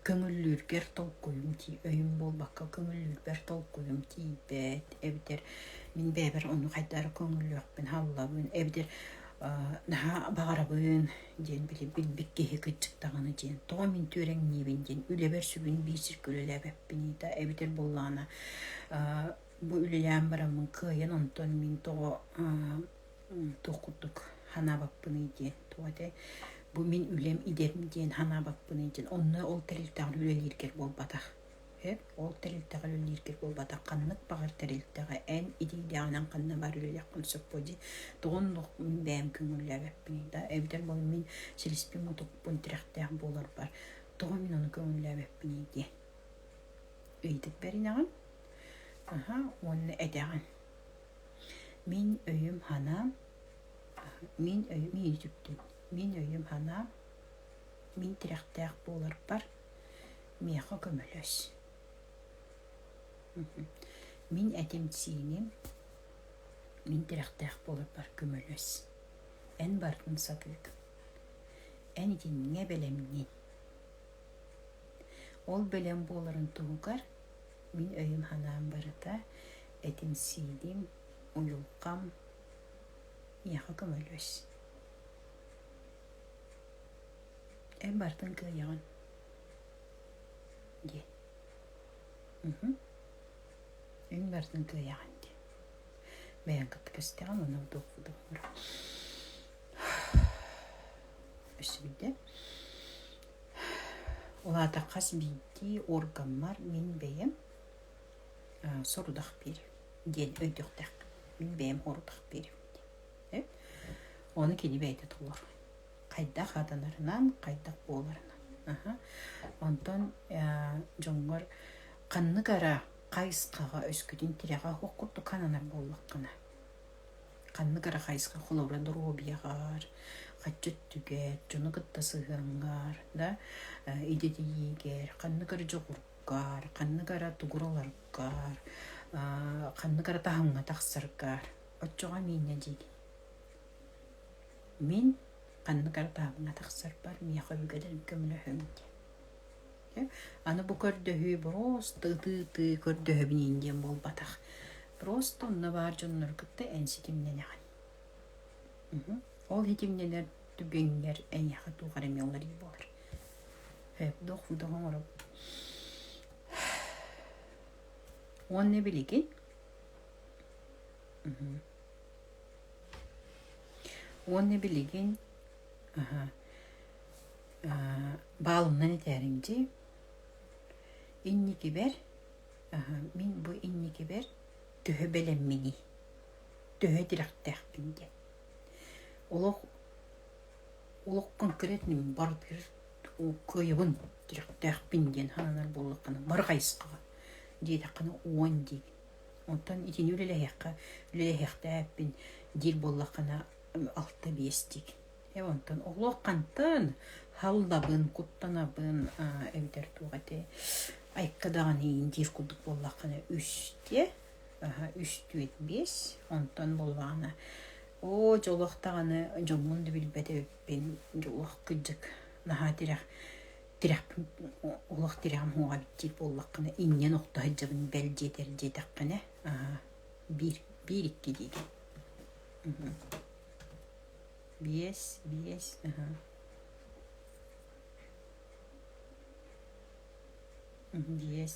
Speaker 1: көҥүллүүргэр толкуйум өйүм буолбакка көҥүллүүрбэр толкуйум тиийбэт, эбэтэр мин бэйэбэр ону хайдах эрэ көҥүллүөхпүн хааллабын, эбэтэр наһаа баҕарабын диэн били билбит киһи кырдьык даҕаны диэн тоҕо мин түөрэҥниибин диэн үлэбэр сүгүн биир сиргэ үлэлээбэппиний да эбэтэр буоллаҕына бу үлэлээн бараммын кыайан онтон мин тоҕо туох курдук санаабаппыный диэн туох этэй бу мин үлэм идэм диэн санаабаппыный диэн онно ол тэрилтэҕэр үлэлииргэр буолбатах Сөп, ол тэрилтэҕэ үлэлииргэр буолбатах, ханнык баҕар тэрилтэҕэ эн идиэйдэҕинэн ханна баар үлэлиэххин сөп буо дии. Тоҕо оннук мин бэйэм көҥүллээбэппиний да, эбэтэр буолан мин силиспин-мутукпун тирэхтээх буоларбар тоҕо мин ону көҥүллээбэппиний диэн ыйытык бэринэҕин, аһа, уонна этэҕин. Мин өйүм-санаам, мин өйүм миигин мин өйүм-санаам, мин тирэхтээх буоларбар Миэхэ көмөлөс. Мин этим-сииним, мин тирэхтээх буоларбар көмөлөс. Эн барытын сатыыгын. Эн итинниҥэ бэлэмнин. Ол бэлэм буоларын туһугар мин өйүм-санаам барыта, этим-сииним, уйулҕам миэхэ көмөлөс. Эн барытын кыайаҕын диэн. Эн барытын кыайаҕын диэн. Бэйэҥ кытта кэстэҕин уонна удуох Өссө биирдэ. Ол аата хас биирдии органмар мин бэйэм сорудах биэрэбин диэн өйдүөхтээхпин. Мин бэйэм сорудах биэрэбин диэн. Ону кини бэйэтэ толорор. Хайдах атанарынан, хайдах буоларынан. Аха. Онтон дьоҥҥор ханнык эрэ хайысхаҕа өскөтүн тирэҕэ оһох курдук хананар буоллаххына, ханнык эрэ хайысха холобура доруобуйаҕар, хаччы өттүгэр, дьону кытта сыһыаҥҥар, да, идэтийиигэр, ханнык эрэ дьоҕургар, ханнык эрэ тугураларгар, ханнык эрэ таһымҥа тахсаргар, оччоҕо миинньэ диигин. Мин ханнык эрэ таһымҥа тахсарбар миэхэ өбүгэлэрим көмөлөһүөҥ диэн. Аны бу көрдөһүү просто ытыы-ытыы көрдөһөбүн иин диэн буолбатах. Просто онно баар дьоннору кытта эн ситимнэнэҕин. Ол ситимнэнэр түгэҥҥэр эйиэхэ туох эрэ эмиэ уларыйыы буолар. Вдох выдох оҥоробут. Уонна билигин Уонна билигин баалымнан этээриҥ дии, инникибэр мин бу инникибэр төһө бэлэмминий, төһө тирэхтээхпин диэн. Олох олох конкретно барытыгар кыайабын, тирэхтээхпин диэн сананар буоллаххына бары хайысхаҕа диэтэххинэ уон диигин. Онтон итини үлэлэһиэххэ, үлэлэһиэхтээппин диир буоллаххына алта-биэс диигин. Э онтон олох хантан халлабын, куттанабын эбэтэр туох этэй айка даҕаны иин диир курдук буоллаххына үс диэ, үс түөрт биэс онтон буоллаҕына оо дьолох даҕаны дьоммун да билбэт эбиппин, дьолох кырдьык. Наһаа тирэх тирэхпин олох тирэҕим уһуоҕа эбит диир буоллаххына, инньэн охто сылдьабын бэл диэтэр диэтэххинэ, биир, биир икки диигин. Биэс, биэс, биэс.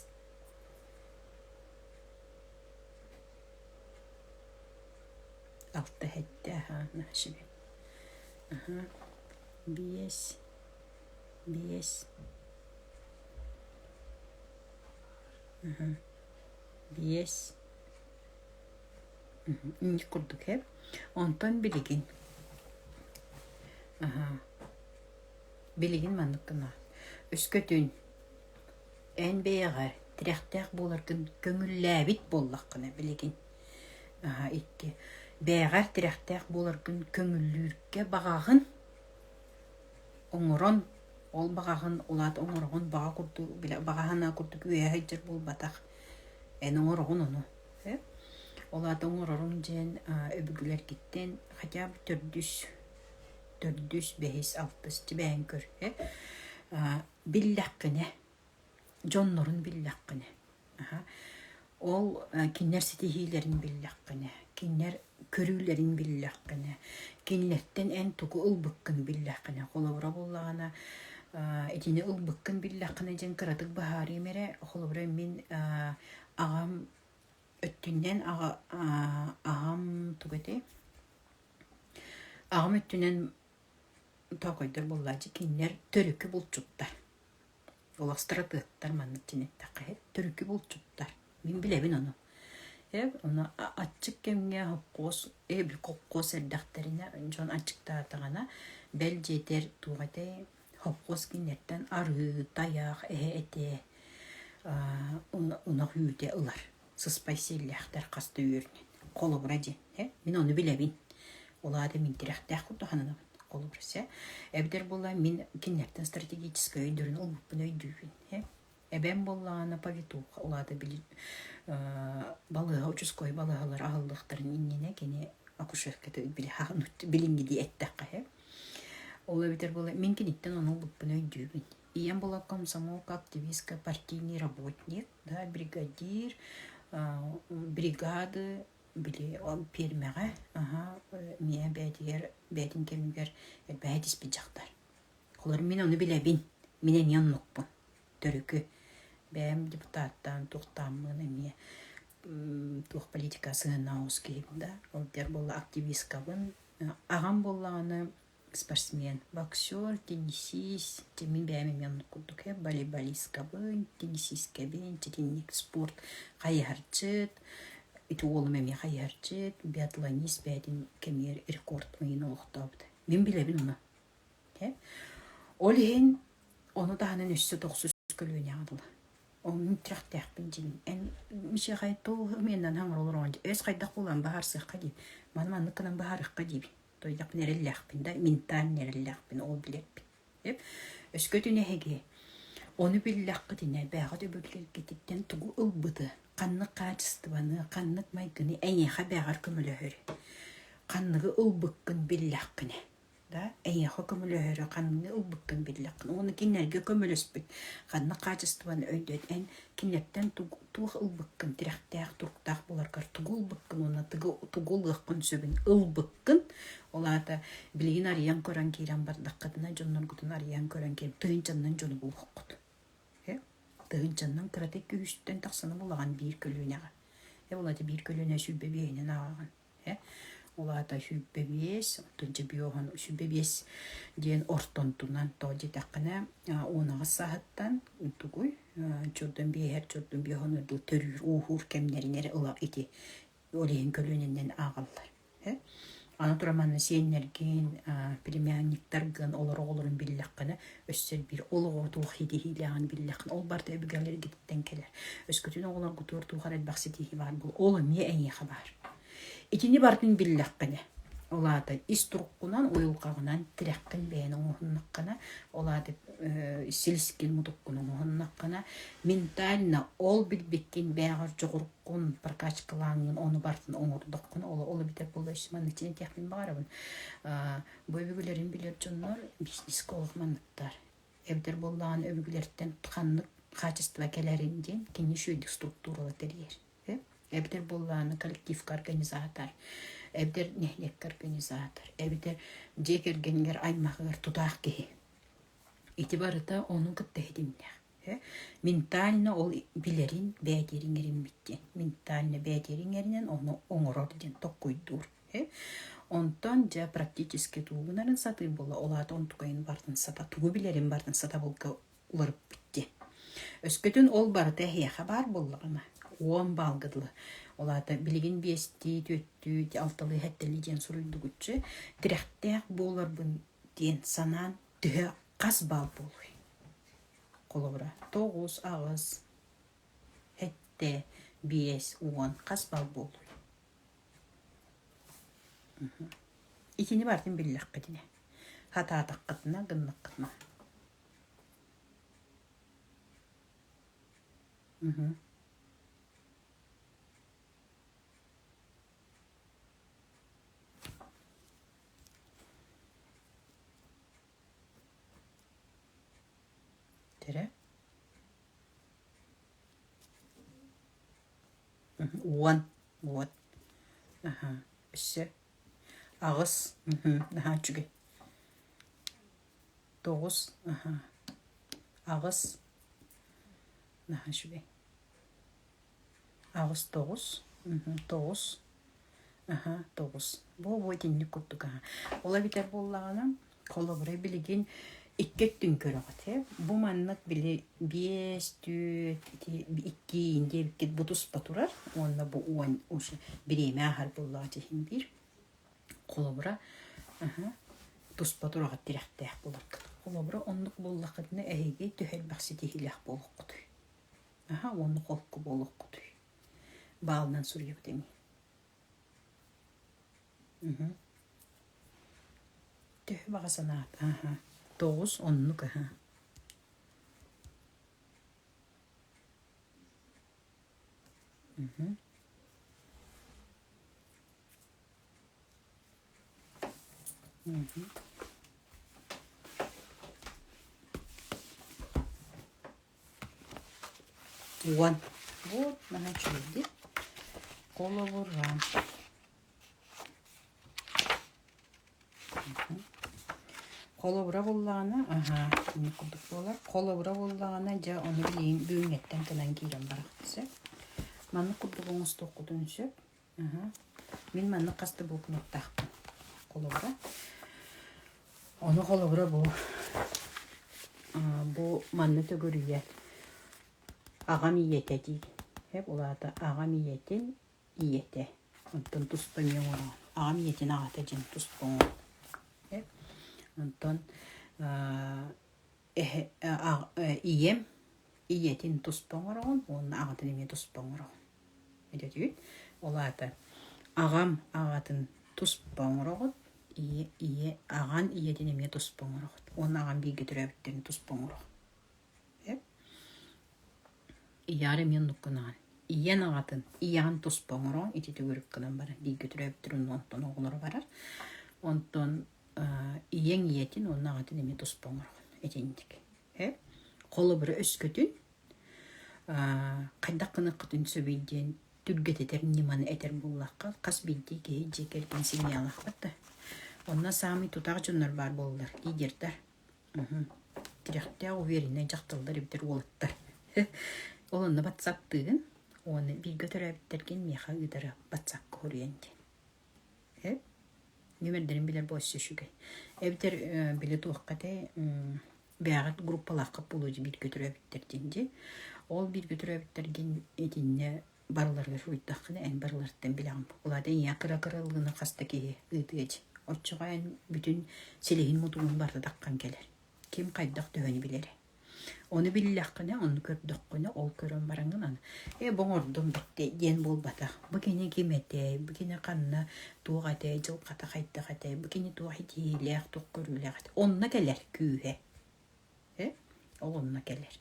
Speaker 1: Алта сэттэ аһаа наһаа Аһаа биэс биэс аһаа биэс инник курдук ээ онтон билигин аһаа билигин маннык гына өскөтүн эн бэйэҕэр тирэхтээх буоларгын көҥүллээбит буоллаххына билигин аһаа икки бэйэҕэр тирэхтээх буоларгын көҥүллүүргэ баҕаҕын оҥорон ол баҕаҕын улаат оҥороҕун баҕа курдук били баҕа санаа курдук үөһэ сылдьар буолбатах эн оҥороҕун ону ол аата оҥороруҥ диэн өбүгэлэргиттэн хотя бы төрдүс төрдүс бэһис алтыс тибээн көр биллэххинэ дьоннорун биллэххинэ ол кинилэр ситиһиилэрин биллэххинэ, кинилэр көрүүлэрин биллэххинэ, кинилэртэн эн тугу ылбыккын биллэххинэ, холобура буоллаҕына, итини ылбыккын биллэххинэ диэн кыратык быһаарыым эрэ, холобура мин аҕам өттүнэн аҕам тугу этэй? Аҕам өттүнэн тоокойдор буоллааччы кинилэр төрүкү булчуттар. Олохстара тыаттар маннык диэн эттэххэ төрүкү булчуттар. Мин билэбин ону. Ону аччык кэмҥэ хопкуос, хопкуос эрдэхтэринэ дьон аччыктаатаҕына бэл дьиэтэр туох этэй хопкуос кинилэртэн арыы, тайах, эһэ этэ, ынах үүтэ ылар. Сыспай сиэллээхтэр хас да үөрүнэн. Холобура диэн. Мин ону билэбин. Ол аата мин тирэхтээх курдук сананабын. Холобура сэ. Эбэтэр буолла мин кинилэртэн стратегическай өйдөрүн ылбыппын өйдүүбүн. Эбэм буоллаҕына повитуха, ол аата били балыыһа участковай балыыһалар аһыллыахтарын иннинэ кини акушерката били билиҥҥи дии эттэххэ. Ол эбэтэр буолла мин киниттэн ону ылбыппын өйдүүбүн. Ийэм буолла комсомолка, активистка, партийный работник, да, бригадир, бригады били ол пиэрмэҕэ аһа миэ бэйэтигэр бэйэтин кэмигэр элбэхи тиспит дьахтар. Холор мин ону билэбин. Мин эмиэ оннукпун. Төрүкү. Бэйэм депутаттаан туохтааммын эмиэ туох политика сыһыаннаах оҕус киһибин да. Ол дэр буолла активисткабын. Аҕам буоллаҕына спортсмен, боксер, теннисист, мин бэйэм эмиэ оннук курдук ээ, волейболисткабын, теннисисткэбин, итинник спорт хайыһарчыт, ити уолум эмиэ хайыһарчыт, биатлонист бэйэтин кэмигэр рекорд ыйын олохтообута. Мин билэбин ону. Ол иһин ону таһынан өссө тохсус көлүөнэҕэ дылы. Оннун тирэхтээхпин дьиҥ. Эн мишэхэй туох ымыйанан хаҥар олороҕун өс хайдах буолан баһаарсыахха дии. Маны маннык гынан баһаарыахха диибин. Тойдохпун эрэллээхпин да, ментально эрэллээхпин, ол билэрбин. Өскөтүн эһиги ону биллэххитинэ, бэйэҕит өбүгэлэргититтэн тугу ылбыты, ханнык хаачыстыбаны, ханнык майгыны эйиэхэ бэйэҕэр көмөлөһөр, ханныгы ылбыккын биллэххинэ, да эйиэхэ көмөлөһөрө ханныгы ылбыккын биллэххин уонна кинилэргэ көмөлөспүт ханнык хаачыстыбаны өйдөт эн кинилэртэн туох ылбыккын тирэхтээх туруктаах буоларгар тугу ылбыккын уонна тугу ылыаххын сөбүн ылбыккын ол аата билигин арыйан көрөн киирэн бардаххытына дьонноргутун арыйан көрөн киирэн тыһыынчаннан дьону булуоххут тыһыынчаннан кыратык күүстэн тахсаны булаҕын биир көлүөнэҕэ ол аата биир көлүөнэ 25-инэн ааҕаҕын Ол аата 25, оттон дьэ 25 диэн ортонтунан тоҕо диэтэххинэ 18 сааһыттан тугуй чордон биэһэр чордон биэһон ордук төрүүр ууһуур кэмнэрин эрэ ыла ити ол иһин көлүөнэннэн ааҕаллар. Аны туран манна сиэннэргин, племянниктаргын, олор оҕолорун биллэххинэ, өссө биир ол оҕо туох ситиһиилээҕин биллэххинэ, ол барыта өбүгэлэргититтэн кэлэр. Өскөтүн оҕолоргутугар туох эрэ элбэх ситиһии баар буол, ол эмиэ эйиэхэ баар. Итини барытын биллэххинэ, ол аата ис туруккунан, уйулҕаҕынан тирэххин бэйэн оҥоһуннаххына, ол аата силискин-мутуккун оҥоһуннаххына, ментально ол билбиккин бэйэҕэр дьоҕургун, прокачкалааҥҥын ону барытын оҥордоххуна, ол ол эбэтэр буолла өссө маннык этиэхпин баҕарабын. Бу өбүгэлэрин билэр дьоннор бизнескэ олох манныктар. Эбэтэр буоллаҕына өбүгэлэртэн ханнык хаачыстыба кэлэрин диэн кини үчүгэйдик структурала тэрийэр. Эбэтэр буоллаҕына коллективка организатор, эбэтэр нэһилиэккэ организатор, эбэтэр дьиэ кэргэнигэр аймаҕыгар тутаах киһи. Ити барыта ону кытта ситимнээх. Ментально ол билэрин бэйэтигэр иҥэриммит диэн. Ментально бэйэтигэр иҥэринэн ону оҥорор диэн токкуйдуур. Онтон дьэ практически тугу гынарын сатыыр буолла, ол аата онтукайын барытын сата, тугу билэрин барытын сатабылга уларыппыт диэн. Өскөтүн ол барыта эһиэхэ баар буоллаҕына, 10 баалга дылы. Ол аата билигин биэстии, түөртүү, алталыы, сэттэлии диэн суруйдугуччу тирэхтээх буоларбын диэн санаан төһө хас баал буолуой? Холобура, 9, 8, 7, 5, 10 хас баал буолуой? Итини барытын биллэххитинэ, хатаатаххытына, гыннаххытына. Тэрэ. 10 вот. Аха. Өссө 8. Наһаа үчүгэй. 9. Аха. 8. Наһаа үчүгэй. 8 9. 9. Аха, 9. Бу итинник курдук аха. Ол эбитэр буоллаҕына, холобура билигин икки өттүн көрөҕүт ээ. Бу маннык били биэс, түөрт, ити икки диэбиккит бу туспа турар уонна бу уон уже бириэмэ ааһар буоллаҕа дьиһин биир. Холобура, аха, туспа тураҕыт тирэхтээх буоларгыт. Холобура, оннук буоллаххытына эһиги төһө элбэх ситиһиилээх буолуоххутуй? Аха, уонна холку буолуоххутуй? Баалынан суруйабыт эмиэ. Төһө баҕа санаат аха 9 оннук аха 10 Вот наһаа үчүгэйдик холобура Холобура буоллаҕына, аһаа, инник курдук буолар. Холобура буоллаҕына, дьэ ону билигин бүгүҥҥэттэн кэлэн киирэн барахпыт сөп. Маннык курдук оҥостуоххутун сөп. Аһаа. Мин маннык хас да блокноттаахпын. Холобура. Ону холобура бу бу манна төгүрүйэ аҕам ийэтэ диир. Сөп, ол аата аҕам ийэтин ийэтэ. Онтон туспа эмиэ оҥороҕун. Аҕам ийэтин аҕата диэн туспа оҥорон. Онтон эһэ ийэм ийэтин туспа оҥороҕун уонна аҕатын эмиэ туспа оҥороҕун. Өйдөтүгүт? Ол аата аҕам аҕатын туспа оҥороҕут, ийэ ийэ аҕан ийэтин эмиэ туспа оҥороҕут уонна аҕам бииргэ төрөөбүттэрин туспа оҥороҕут. Ийэҕэр эмиэ оннук гынаҕын. Ийэн аҕатын, ийэҕин туспа оҥороҕун, ити төгүрүк гынан баран бииргэ төрөөбүттэр онно онтон оҕолоро барар. Онтон ийэҥ ийэтин уонна аҕатын эмиэ туспа оҥороҕун итинник. Холобура өскөтүн хайдах гыныаххытын сөбүй диэн түргэтитэр ньыманы этэр буоллахха, хас биирдии киһи дьиэ кэргэн семьялаахпыт да. Онно саамай тутаах дьоннор баар буоллар, лидердэр. Тирэхтээх увереннай дьахталлар эбэтэр уолаттар. Ол онно ватсаптыыгын уонна бииргэ төрөөбүттэргин миэхэ ыытара ватсапка хоруйан диэн. Э? Нүмердэрин билэр бу өссө үчүгэй. Эбэтэр били туохха этэй бэйэҕит группалааххыт буолуо дии бииргэ төрөөбүттэр диэн дии. Ол бииргэ төрөөбүттэргин итиннэ барыларыгар суруйдаххына эн барыларыттан билэҕин. Ол аата ийэ кыра-кыралыына хас да киһи ыытыа дии. Оччоҕо эн бүтүн силиһин-мутугун барыта таххан кэлэр. Ким хайдах төһөнү билэрэ. Ону биллэххинэ, ону көрдөххүнэ, ол көрөн бараҥҥын аны «Ээ, бу оҥордум бүттэ» диэн буолбатах. Бу кини ким этэй, бу кини ханна, туох этэй, дьылҕата хайдах этэй, бу кини туох итиилээх, туох көрүүлээх этэй. Онно кэлэр күүһэ. Ол онно кэлэр.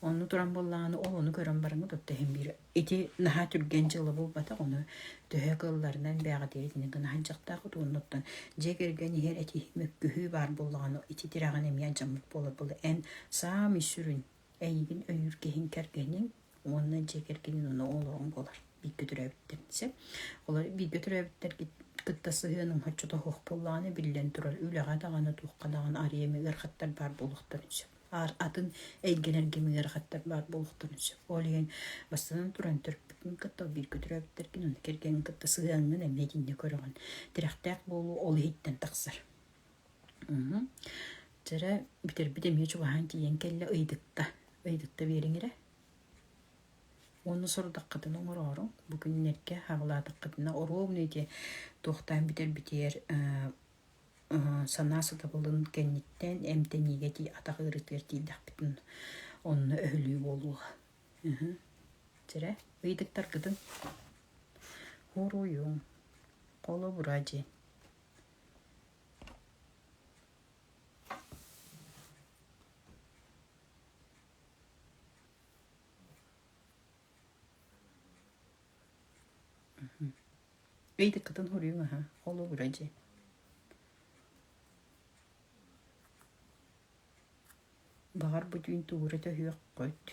Speaker 1: Онно туран буоллаҕына ол ону көрөн бараҥҥыт отто иһин биир ити наһаа түргэн дьыала буолбатах, ону төһө кыалларынан бэйэҕитигэр итини гына сылдьыахтааххыт уонна оттон дьиэ кэргэн иһэр этиһии мөккүһүү баар буоллаҕына ити тирэҕин эмиэ алдьаммыт буолар буолла. Эн саамай сүрүн эйигин өйүүр киһиҥ кэргэниҥ уонна дьиэ кэргэнин ону оҕолоруҥ буолар бииргэ төрөөбүттэр сөп. Олор бииргэ төрөөбүттэргит кытта сыһыаныҥ соччото суох буоллаҕына биллэн турар үлэҕэ даҕаны туохха даҕаны арыйа эмэ ыарахаттар баар буолуохтарын сөп. Атын эйгэлэргэ эмиэ ыарахаттар баар буолуохтарын сөп. Ол иһин бастатан туран төрөппүккүн кытта бииргэ төрөөбүттэргин уонна кэргэҥҥин кытта сыһыаҥҥын эмиэ итиннэ көрөҕүн. Тирэхтээх буолуу ол иһиттэн тахсар. Дьэрэ бүтэрбит эмиэ чугаһаан тиийэн кэллэ ыйдыкта. Ыйдыкта биэриҥ эрэ. Уонна сорудаххытын оҥорооруҥ. Бу күннэргэ хаалаатаххытына оруобуна ити туохтаан бүтэрбитигэр санаа сатабылын кэнниттэн эмтэниигэ тии атах ыарыытыгар тиийдэхпитин онно өһүлүү буолуоҕа. Дьэрэ ыйдыктаргытын хоруйуҥ. Холобура дьиэн. Ыйдыккытын хоруйуҥ аһа, холобура дьиэн. Баҕар бу түүн туура түһүөххүт.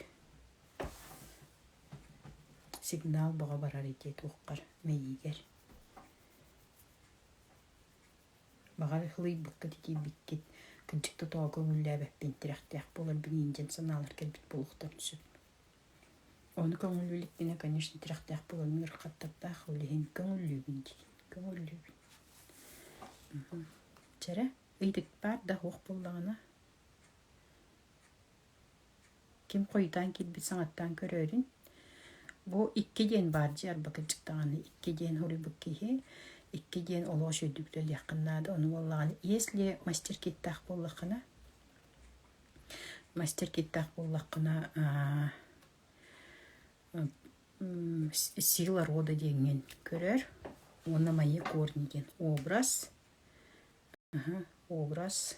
Speaker 1: Сигнал бөҕө барар ити туоххар мэйиигэр. Баҕар ыһылыйбыккыт итийбиккит, кырдьык да тоҕо көҥүллээбэппин тирэхтээх буоларбын иһин диэн санаалар кэлбит буолуохтарын сөп. Ону көҥүллүү иликпинэ, конечно, тирэхтээх буоларым ыарахаттардаах, ол иһин көҥүллүүбүн диигин, көҥүллүүбүн. Чэрэ, ыйытык баар да суох буоллаҕына Ким хойутаан киирбит саҥаттаан көрөөрүн. Бу икки диэн баар дьиэ арба кырдьык даҕаны икки диэн хоруйбут киһи, икки диэн олох үчүгэйдик үлэлиэххин наада. Ону буоллаҕына если мастер-киттаах буоллаххына, мастер-киттаах буоллаххына сила рода диэҥҥин көрөр уонна мои корни диэн образ, образ,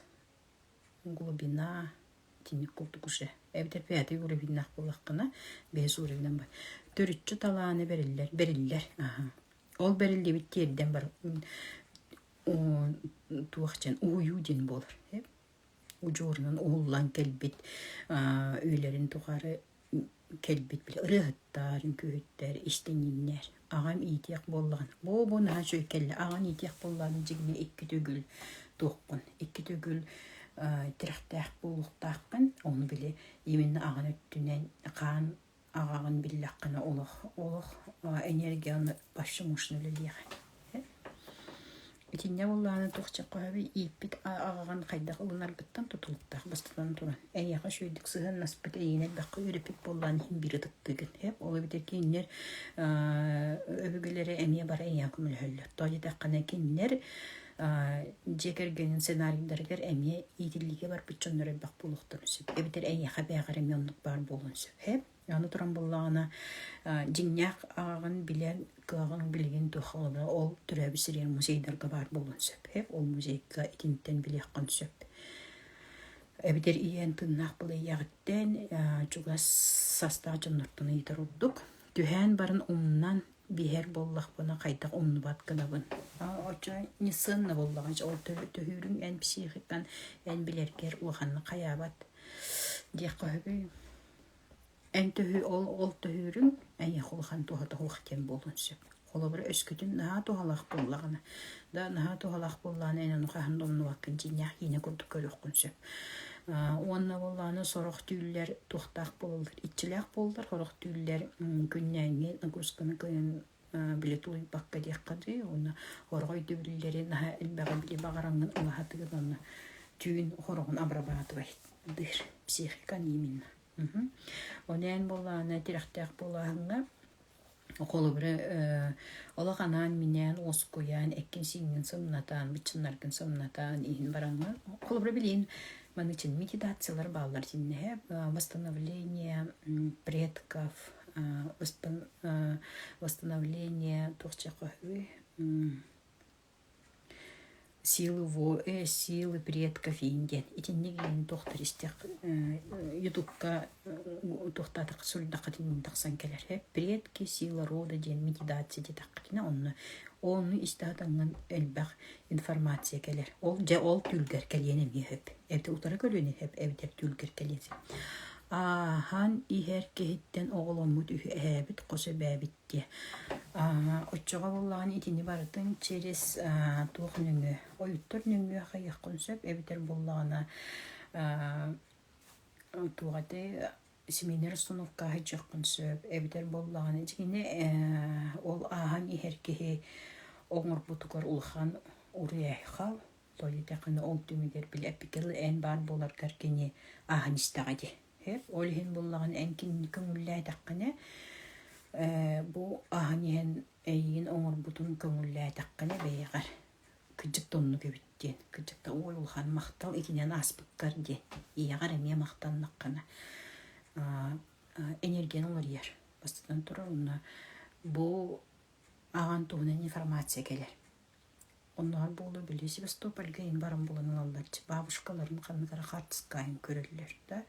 Speaker 1: глубина итинник курдук уже эбэтэр пятый уровеннаах буоллаххына бэһис уровенынан бар төрүччү талааны бэриллэр бэриллэр аха ол бэриллибит тиэрдэн бар туох диэн уһуйуу диэн буолар удьуорунан уһуллан кэлбит үйэлэрин тухары кэлбит били ырыаһыттар, үҥкүүһүттэр, истинньиннэр. Аҕам иитиэх буоллаҕына, бу-бу наһаа үчүгэй кэллэ, аҕам иитиэх буоллаҕына дьиҥинэ икки төгүл туохпун, икки төгүл тирэхтээх буолуохтаахпын. Ону били именно аҕан өттүнэн хаан аҕаҕын биллэххинэ олох олох энергияны вообще мощно үлэлиэҕэ. Итиннэ буоллаҕына туох чаххаһабый ииппит аҕаҕын хайдах ылынаргыттан тутулуктаах бастатан туран эйиэхэ үчүгэйдик сыһыаннаспыт эйигин элбэххэ үөрэппит буоллаҕына иһин биир ытыктыыгын эп ол эбэтэр кинилэр өбүгэлэрэ эмиэ бары эйиэхэ көмөлөһөллөр тоҕо диэтэххинэ кинилэр дьиэ кэргэнин сценарийдарыгар эмиэ иитиллиигэ барбыт дьоннор элбэх буолуохтарын сөп эбэтэр эйиэхэ бэйэҕэр эмиэ оннук баар буолуон сөп эп Аны туран буоллаҕына, дьиҥнээх аҕаҕын билэн, кыаҕыҥ билигин туох холобура ол төрөөбүт сиригэр музейдарга баар буолуон сөп. Ол музейга итинтэн билиэххин сөп. Эбэтэр ийээн тыыннаах була ийэҕиттэн чугас састаах дьоннортон ыйытар ордук. Түһээн баран умнан биһэр буоллахпына хайдах умнубат гынабын. Оччо не сыанна буоллаҕа ол төһүүрүҥ эн психикан эн билэргэр улаханнык хайаабат диэххэ сөбүй. Эн төһүү ол ол төһүүрүҥ эйиэхэ улахан туһата суох диэн буолуон сөп. Холобура, өскөтүн наһаа туһалаах буоллаҕына, да наһаа туһалаах буоллаҕына эн ону хаһан да умнубаккын дьиҥнээх киинэ курдук көрүөххүн сөп. Уонна буоллаҕына сорох түүллэр туохтаах буолаллар, иччилээх буоллар, сорох түүллэр күннээҥҥи нагрузканы кыайан били тулуйбакка диэххэ дии уонна сорох өйдөбүллэри наһаа элбэҕи били баҕараҥҥын ылаһатыгын уонна түүн хороҕун обрабатывайдыыр психикан именно. Ону эн буоллаҕына тирэхтээх буолааһыҥҥа холобура олох анаан-минээн уоскуйан эккин-сииҥҥин сымнатан, быччыннаргын сымнатан иһин бараҥҥын холобура билигин маннык медитациялар бааллар итиннэ восстановление предков восстановление туох чехоһуй. Силы силы предков иин диэн итинник иин туохтар истиэх ютубка туохтаатахха суруйдаххытына тахсан кэлэр. Предки сила рода диэн медитация диэтэххитинэ онно ону истэ сатаҥҥын элбэх информация кэлэр. Ол дьэ ол түүлгэр кэлиэн эмиэ сөп. Эбэтэр утары көлүөнэ сөп, эбэтэр түүлгэр кэлиэн сөп. Ааһан иһэр киһиттэн оҕоломмут үһү эһээбит, хос эбээбит диэ. Оччоҕо буоллаҕына итини барытын через туох нөҥүө ойуттар нөҥүө хайыаххын сөп эбэтэр буоллаҕына туох этэй семейнай расстановка сылдьыаххын сөп эбэтэр буоллаҕына дьиҥинэ ол ааһан иһэр киһи оҥорбутугар улахан уруй-айхал тоҕо диэтэххинэ ол түмүгэр били эппиккэ дылы эн баар буоларгар кини ааһан истэҕэ дии. Ол иһин буоллаҕына эн кинини көҥүллээтэххинэ бу ааһан иһэн эйигин оҥорбутун көҥүллээтэххинэ бэйэҕэр кырдьык да оннук эбит диэн кырдьык да уой улахан махтал итинэн ааспыккар диэн ийэҕэр эмиэ махтаннаххына энергияны уларыйар бастатан турар уонна бу аҕан туһунан информация кэлэр Оннооҕор буолуо били Севастопольга иһин баран булан ылаллар бабушкаларын ханнык эрэ хаартыскаайын көрөллөр да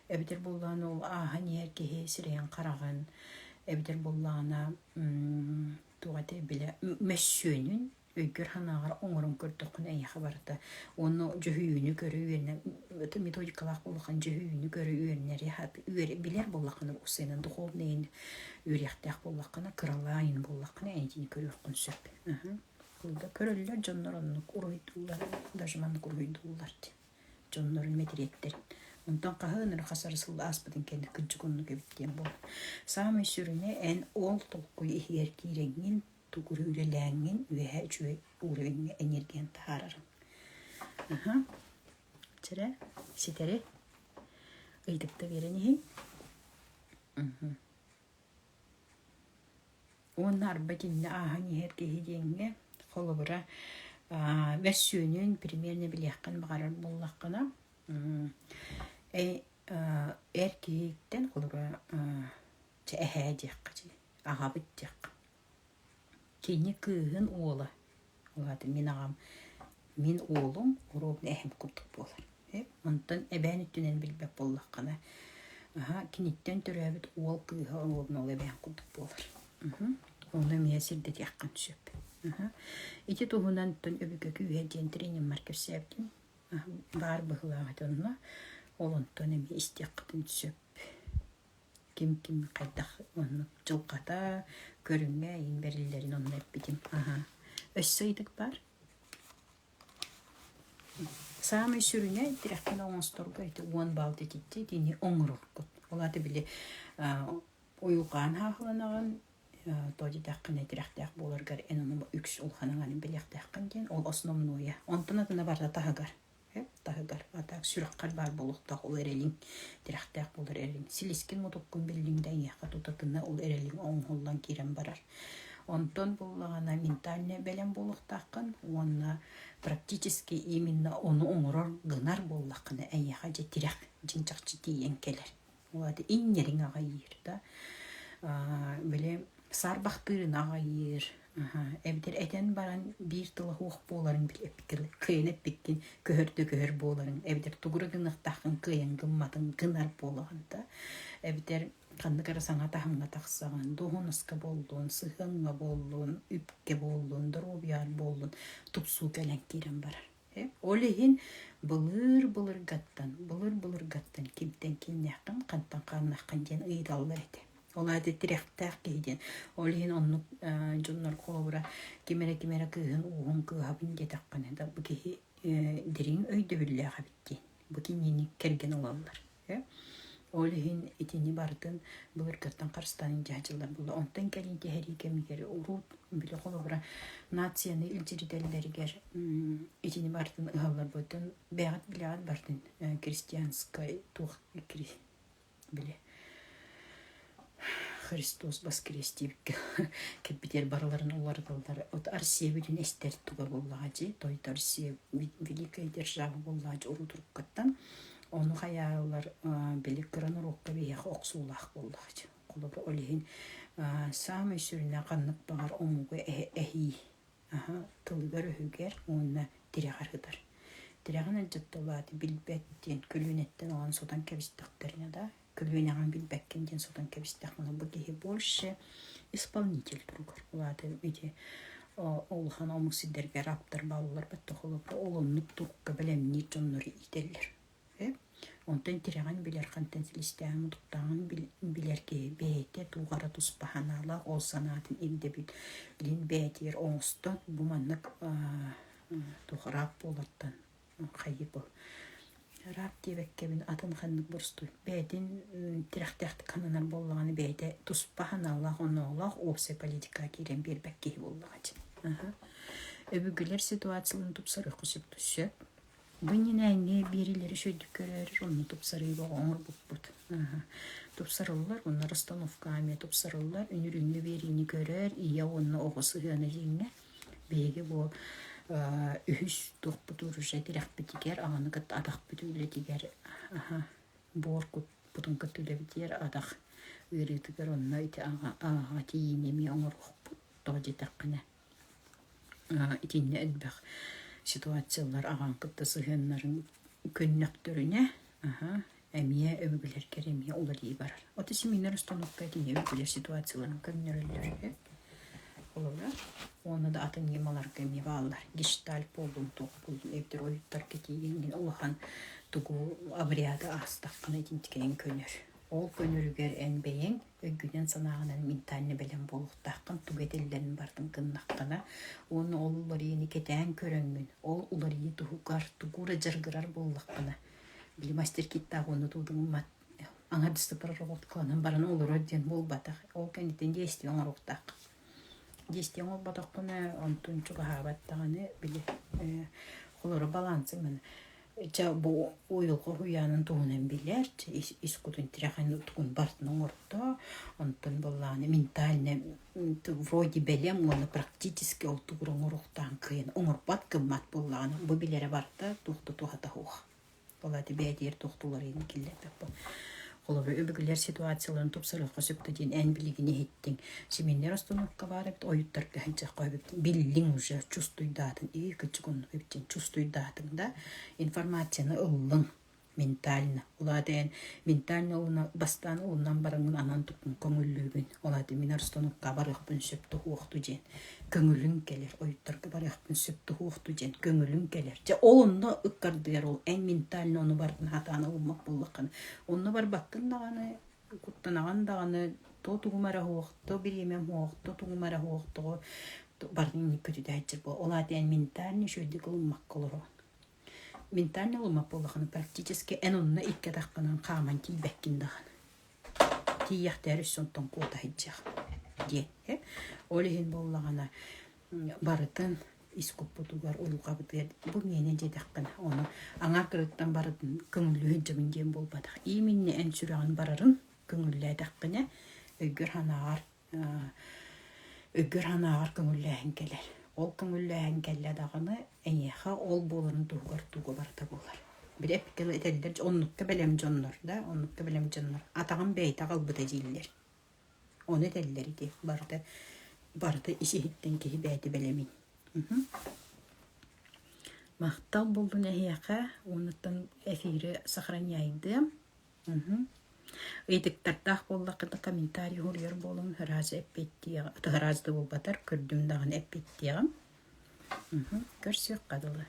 Speaker 1: эбэтэр буоллаҕына ол ааһан иһэр киһи сирэйин-хараҕын эбэтэр буоллаҕына туох этэй бile мөссүөнүн өйгөр-санааҕар оҥорон көрдөххүнэ эйиэхэ барыта уонна дьүһүйүүнү көрө үөрэнэ методикалаах буоллаххына дьүһүйүүнү көрө үөрэнэри билэр буоллаххына усуйанан духовный үөрүйэхтээх буоллаххына кыралаан буоллаххына эйигин көрүөххүн сөп. Кылга көрөллөр дьоннор оннук уруһуйдууллар, даже маннык уруһуйдууллар дии. Дьоннорун мэтириэттэрин. Онтон хаһан эрэ хас эрэ сыл ааспытын кэннэ кырдьык оннук эбит диэн буолар. Саамай сүрүнэ эн ол толкуй иһигэр киирэҥҥин, тугу үлэлээҥҥин үөһэ үчүгэй уровеҥҥа энергияны таһаарарыҥ. Аха. Чэрэ, ситэри ыйытыкта биэрэн иһиҥ. Уонна арба итиннэ ааһан иһэр киһи диэҥҥэ, холобура, мөссүөнүн примерно билиэххин баҕарар буоллаххына, эр киһиттэн холобура чэ эһээ диэххэ дии, аҕабыт диэххэ. Кини кыыһын уола, ол аата мин аҕам, мин уолум уруобуна эһэм курдук буолар. Онтон эбээн өттүнэн билбэт буоллаххына, аһа киниттэн төрөөбүт уол кыыһа уруобуна ол эбээн курдук буолар. Ону эмиэ сирдэтиэххин сөп. Ити туһунан өбүгэ күүһэ диэн тренермар кэпсээбитим. Баар быһыылаах этэ онно. Ол онтон эмиэ истиэххитин сөп. Ким-ким хайдах оннук дьылҕата, көрүҥэ иин бэриллэрин онно эппитим. Аһа. Өссө ыйытык баар? Саамай сүрүнэ тирэххин оҥосторго ити 10 балл итиччэ итини оҥороргут. Ол аата били уйулҕаан хааһыланаҕын, тоҕо диэтэххинэ тирэхтээх буоларгар эн ону үкс улахан аҥарын билиэхтээххин диэн ол основное. Онтон атына барыта таһыгар. Таһыгар а так сүрэххэр баар буолуохтаах ол эрэлиҥ тирэхтээх буолар эрэлиҥ силискин мутуккун биллиҥ да эйиэхэ тутатына ол эрэлиҥ оҥоһуллан киирэн барар онтон буоллаҕына ментальнай бэлэм буолуохтааххын уонна практически именно ону оҥорор гынар буоллаххына эйиэхэ дьэ тирэх дьиҥ чахчы тиийэн кэлэр ол аата иҥнэриҥ аҕайыыр да били саарбахтыырын аҕайыыр эбэтэр этэн баран биир тыла суох буоларын кыайан эппиккин көһөр да көһөр буоларыҥ эбэтэр тугу эрэ гыныахтааххын кыайан гымматыҥ гынар буолаҕын да эбэтэр ханнык эрэ саҥа таһымҥа тахсаҕын дуоһунаска буоллун сыһыаҥҥа буоллун үпкэ буоллун доруобуйаҕар буоллун тупсуу кэлэн киирэн барар Ол иһин былыр-былыргаттан, былыр-былыргаттан кимтэн кииннээххин, хантан хааннааххын диэн ыйыталлар этэ. Ол аата тирэхтээх киһи диэн. Ол иһин оннук дьоннор холобура ким эрэ ким эрэ кыыһын ууһун кыыһабын диэтэххинэ да бу киһи дириҥ өйдөбүллээх эбит диэн. Бу кинини кэргэн ылаллар. Ол иһин итини барытын былыргыттан харыстаан илдьэ сылдьаллар буолла. Онтон кэлин түһэрии кэмигэр урут били холобура нацияны илдьиритэллэригэр итини барытын ыһаллар буолтун бэйэҕит билэҕит барытын крестьянскай туох били Христос воскрес диэбиккэ кэлбитигэр барыларын уларыталлар. Вот Россия бүтүн эстэр туга буоллаҕа дии, тойто Россия великая держава буоллаҕа дии урут уруккаттан. Ону хайааллар били кыра норуокка биһиэхэ охсуулаах буоллаҕа дии. Холобур, ол иһин саамай сүрүнэ ханнык баҕар омугу эһии. Аһа, тылыгар-өһүгэр уонна тирэҕэр сытар. Тирэҕин алдьатталааты билбэт диэн көлүөнэттэн ылан сотон кэбистэхтэринэ да, көлүөнэҕин билбэккин диэн сотон кэбистэххинэ, бу киһи больше исполнитель туругар. Ол аата ити улахан омук сирдэргэ араптар бааллар баттах холобура ол оннук турукка бэлэмниир дьоннору иитэллэр. Онтон тирэҕин билэр, хантан силистээҕин-мутуктааҕын билэр киһи бэйэтэ туох эрэ туспа санаалаах, ол санаатын ирдэбилин бэйэтигэр оҥостон, бу маннык туох араап буолартан хайыы бу араап диэбэккэбин атын ханнык боростуой бэйэтин тирэхтээхтик сананар буоллаҕына бэйэтэ туспа санаалаах оноолоох уопсай политикаҕа киирэн биэрбэт киһи буоллаҕа дии. Өбүгэлэр ситуацияларын тупсарыахха сөп сөп. Бу иннинээҥҥи биэриилэри үчүгэйдик көрөр, онно тупсарыыга оҥорбуппут. Тупсарыллар, уонна расстановка эмиэ тупсарыллар. Үнүрүүҥҥү биэриини көрөр, ийэ уонна оҕо сыһыана диэҥҥэ. Биһиги бу үһүс туохпут уже тирэхпитигэр, аҕаны кытта атахпыт үлэтигэр буор куппутун кытта үлэбитигэр атах ыарыытыгар онно ити аҕаҕа тиийиини эмиэ оҥоруохпут. Тоҕо диэтэххинэ Итиннэ элбэх ситуациялар аҕаҥ кытта сыһыаннарын көннөхтөрүнэ эмиэ өбүгэлэргэр эмиэ уларыйыы барар. Ото семейнай установка итиннэ өбүгэлэр ситуацияларын көннөрөллөр үһү. Холобура, уонна да атын ньымаларга эмиэ бааллар. Гештальт буоллун, туох буоллун, эбэтэр ойуттарга тиийэн улахан тугу обряды аастаххына итинтикэйин көнөр. Ол көнөрүгэр эн бэйэҥ өйгүнэн-санааҕынан ментально бэлэм буолуохтааххын, тугу этэллэрин барытын гыннаххына уонна ол уларыйыыны кэтээн көрөҥҥүн, ол уларыйыы туһугар тугу эрэ дьарыгырар буоллаххына, били мастер-киттаах уонна тугу аҥардасты проработкаланан баран олорор диэн буолбатах. Ол кэнниттэн действие оҥоруохтааххын. Действие оҥорботоххуна онтун чугаһаабат даҕаны били холоро балансыҥ маны Чэ, бу уйулҕа уһуйаанын туһунан билэр, ис кутун тирэҕин тугун барытын оҥорто, онтон буоллаҕына ментально вроде бэлэм уонна практически ол тугу оҥоруохтаан кыайан оҥорбот гыммат буоллаҕына бу билэрэ барыта туох да туһата суох. Ол аата бэйэтигэр туох да уларыйыыны киллэрбэт бу. Холобура, өбүгэлэр ситуацияларын тупсарыахха сөп да диэн эн билигин иһиттиҥ. Семейнай расстановка баар эбит, ойуттарга сылдьыахха эбит. Биллиҥ уже, чувствуйдаатыҥ, ии кырдьык оннук эбит диэн чувствуйдаатыҥ да, информацияны ыллыҥ ментально. Ол аата эн ментально ылына бастаан ылынан бараҥҥын анан туккун көҥүллүүгүн. Ол аата мин расстановкаҕа барыахпын сөп туһуохту диэн көҥүлүҥ кэлэр, ойуттарга барыахпын сөп туһуохту диэн көҥүлүҥ кэлэр. Дьэ ол онно ыккардыгар ол эн ментально ону барытын сатаан ылыммат буоллаххына, онно барбаккын даҕаны, куттанаҕын даҕаны, то тугум эрэ суох, то бириэмэм суох, то тугум эрэ суох, тоҕо барытын инник көтүтээччи буол. Ол аата эн ментально үчүгэйдик ылыммакка олороҕун. Ментально ылыммат буоллаххына практически эн онно икки атаххынан хааман тиийбэккин даҕаны. Тиийиэхтээр өссө онтон куота сылдьыах диэн. Ол иһин буоллаҕына барытын ис куппутугар уйулҕабытыгар бу миэнэ диэтэххинэ ону аҥаар кырыттан барытын көҥүллүү сылдьабын диэн буолбатах. Именно эн сүрэҕин барарын көҥүллээтэххинэ өйгөр-санааҕар өйгөр-санааҕар көҥүллээһин кэлэр. Ол көҥүллээһин кэллэ даҕаны эйиэхэ ол буоларын туһугар туга барыта буолар. Били эппиккэ этэллэр оннукка бэлэм дьоннор да, оннукка бэлэм дьоннор атаҕын бэйэтэ аҕалбыта дииллэр. Ону этэллэр ити барыта барыта ис-иһиттэн киһи бэйэтэ бэлэмин. Махтал буоллун эһиэхэ уонуттан эфири сохраняйдыам. Ыйытыктардаах буоллаххына комментарий суруйар буолуҥ, ыраас эппиэттиэҕим, ыраас да буолбатар, көрдүм даҕаны эппиэттиэҕим. Көрсүөххэ дылы.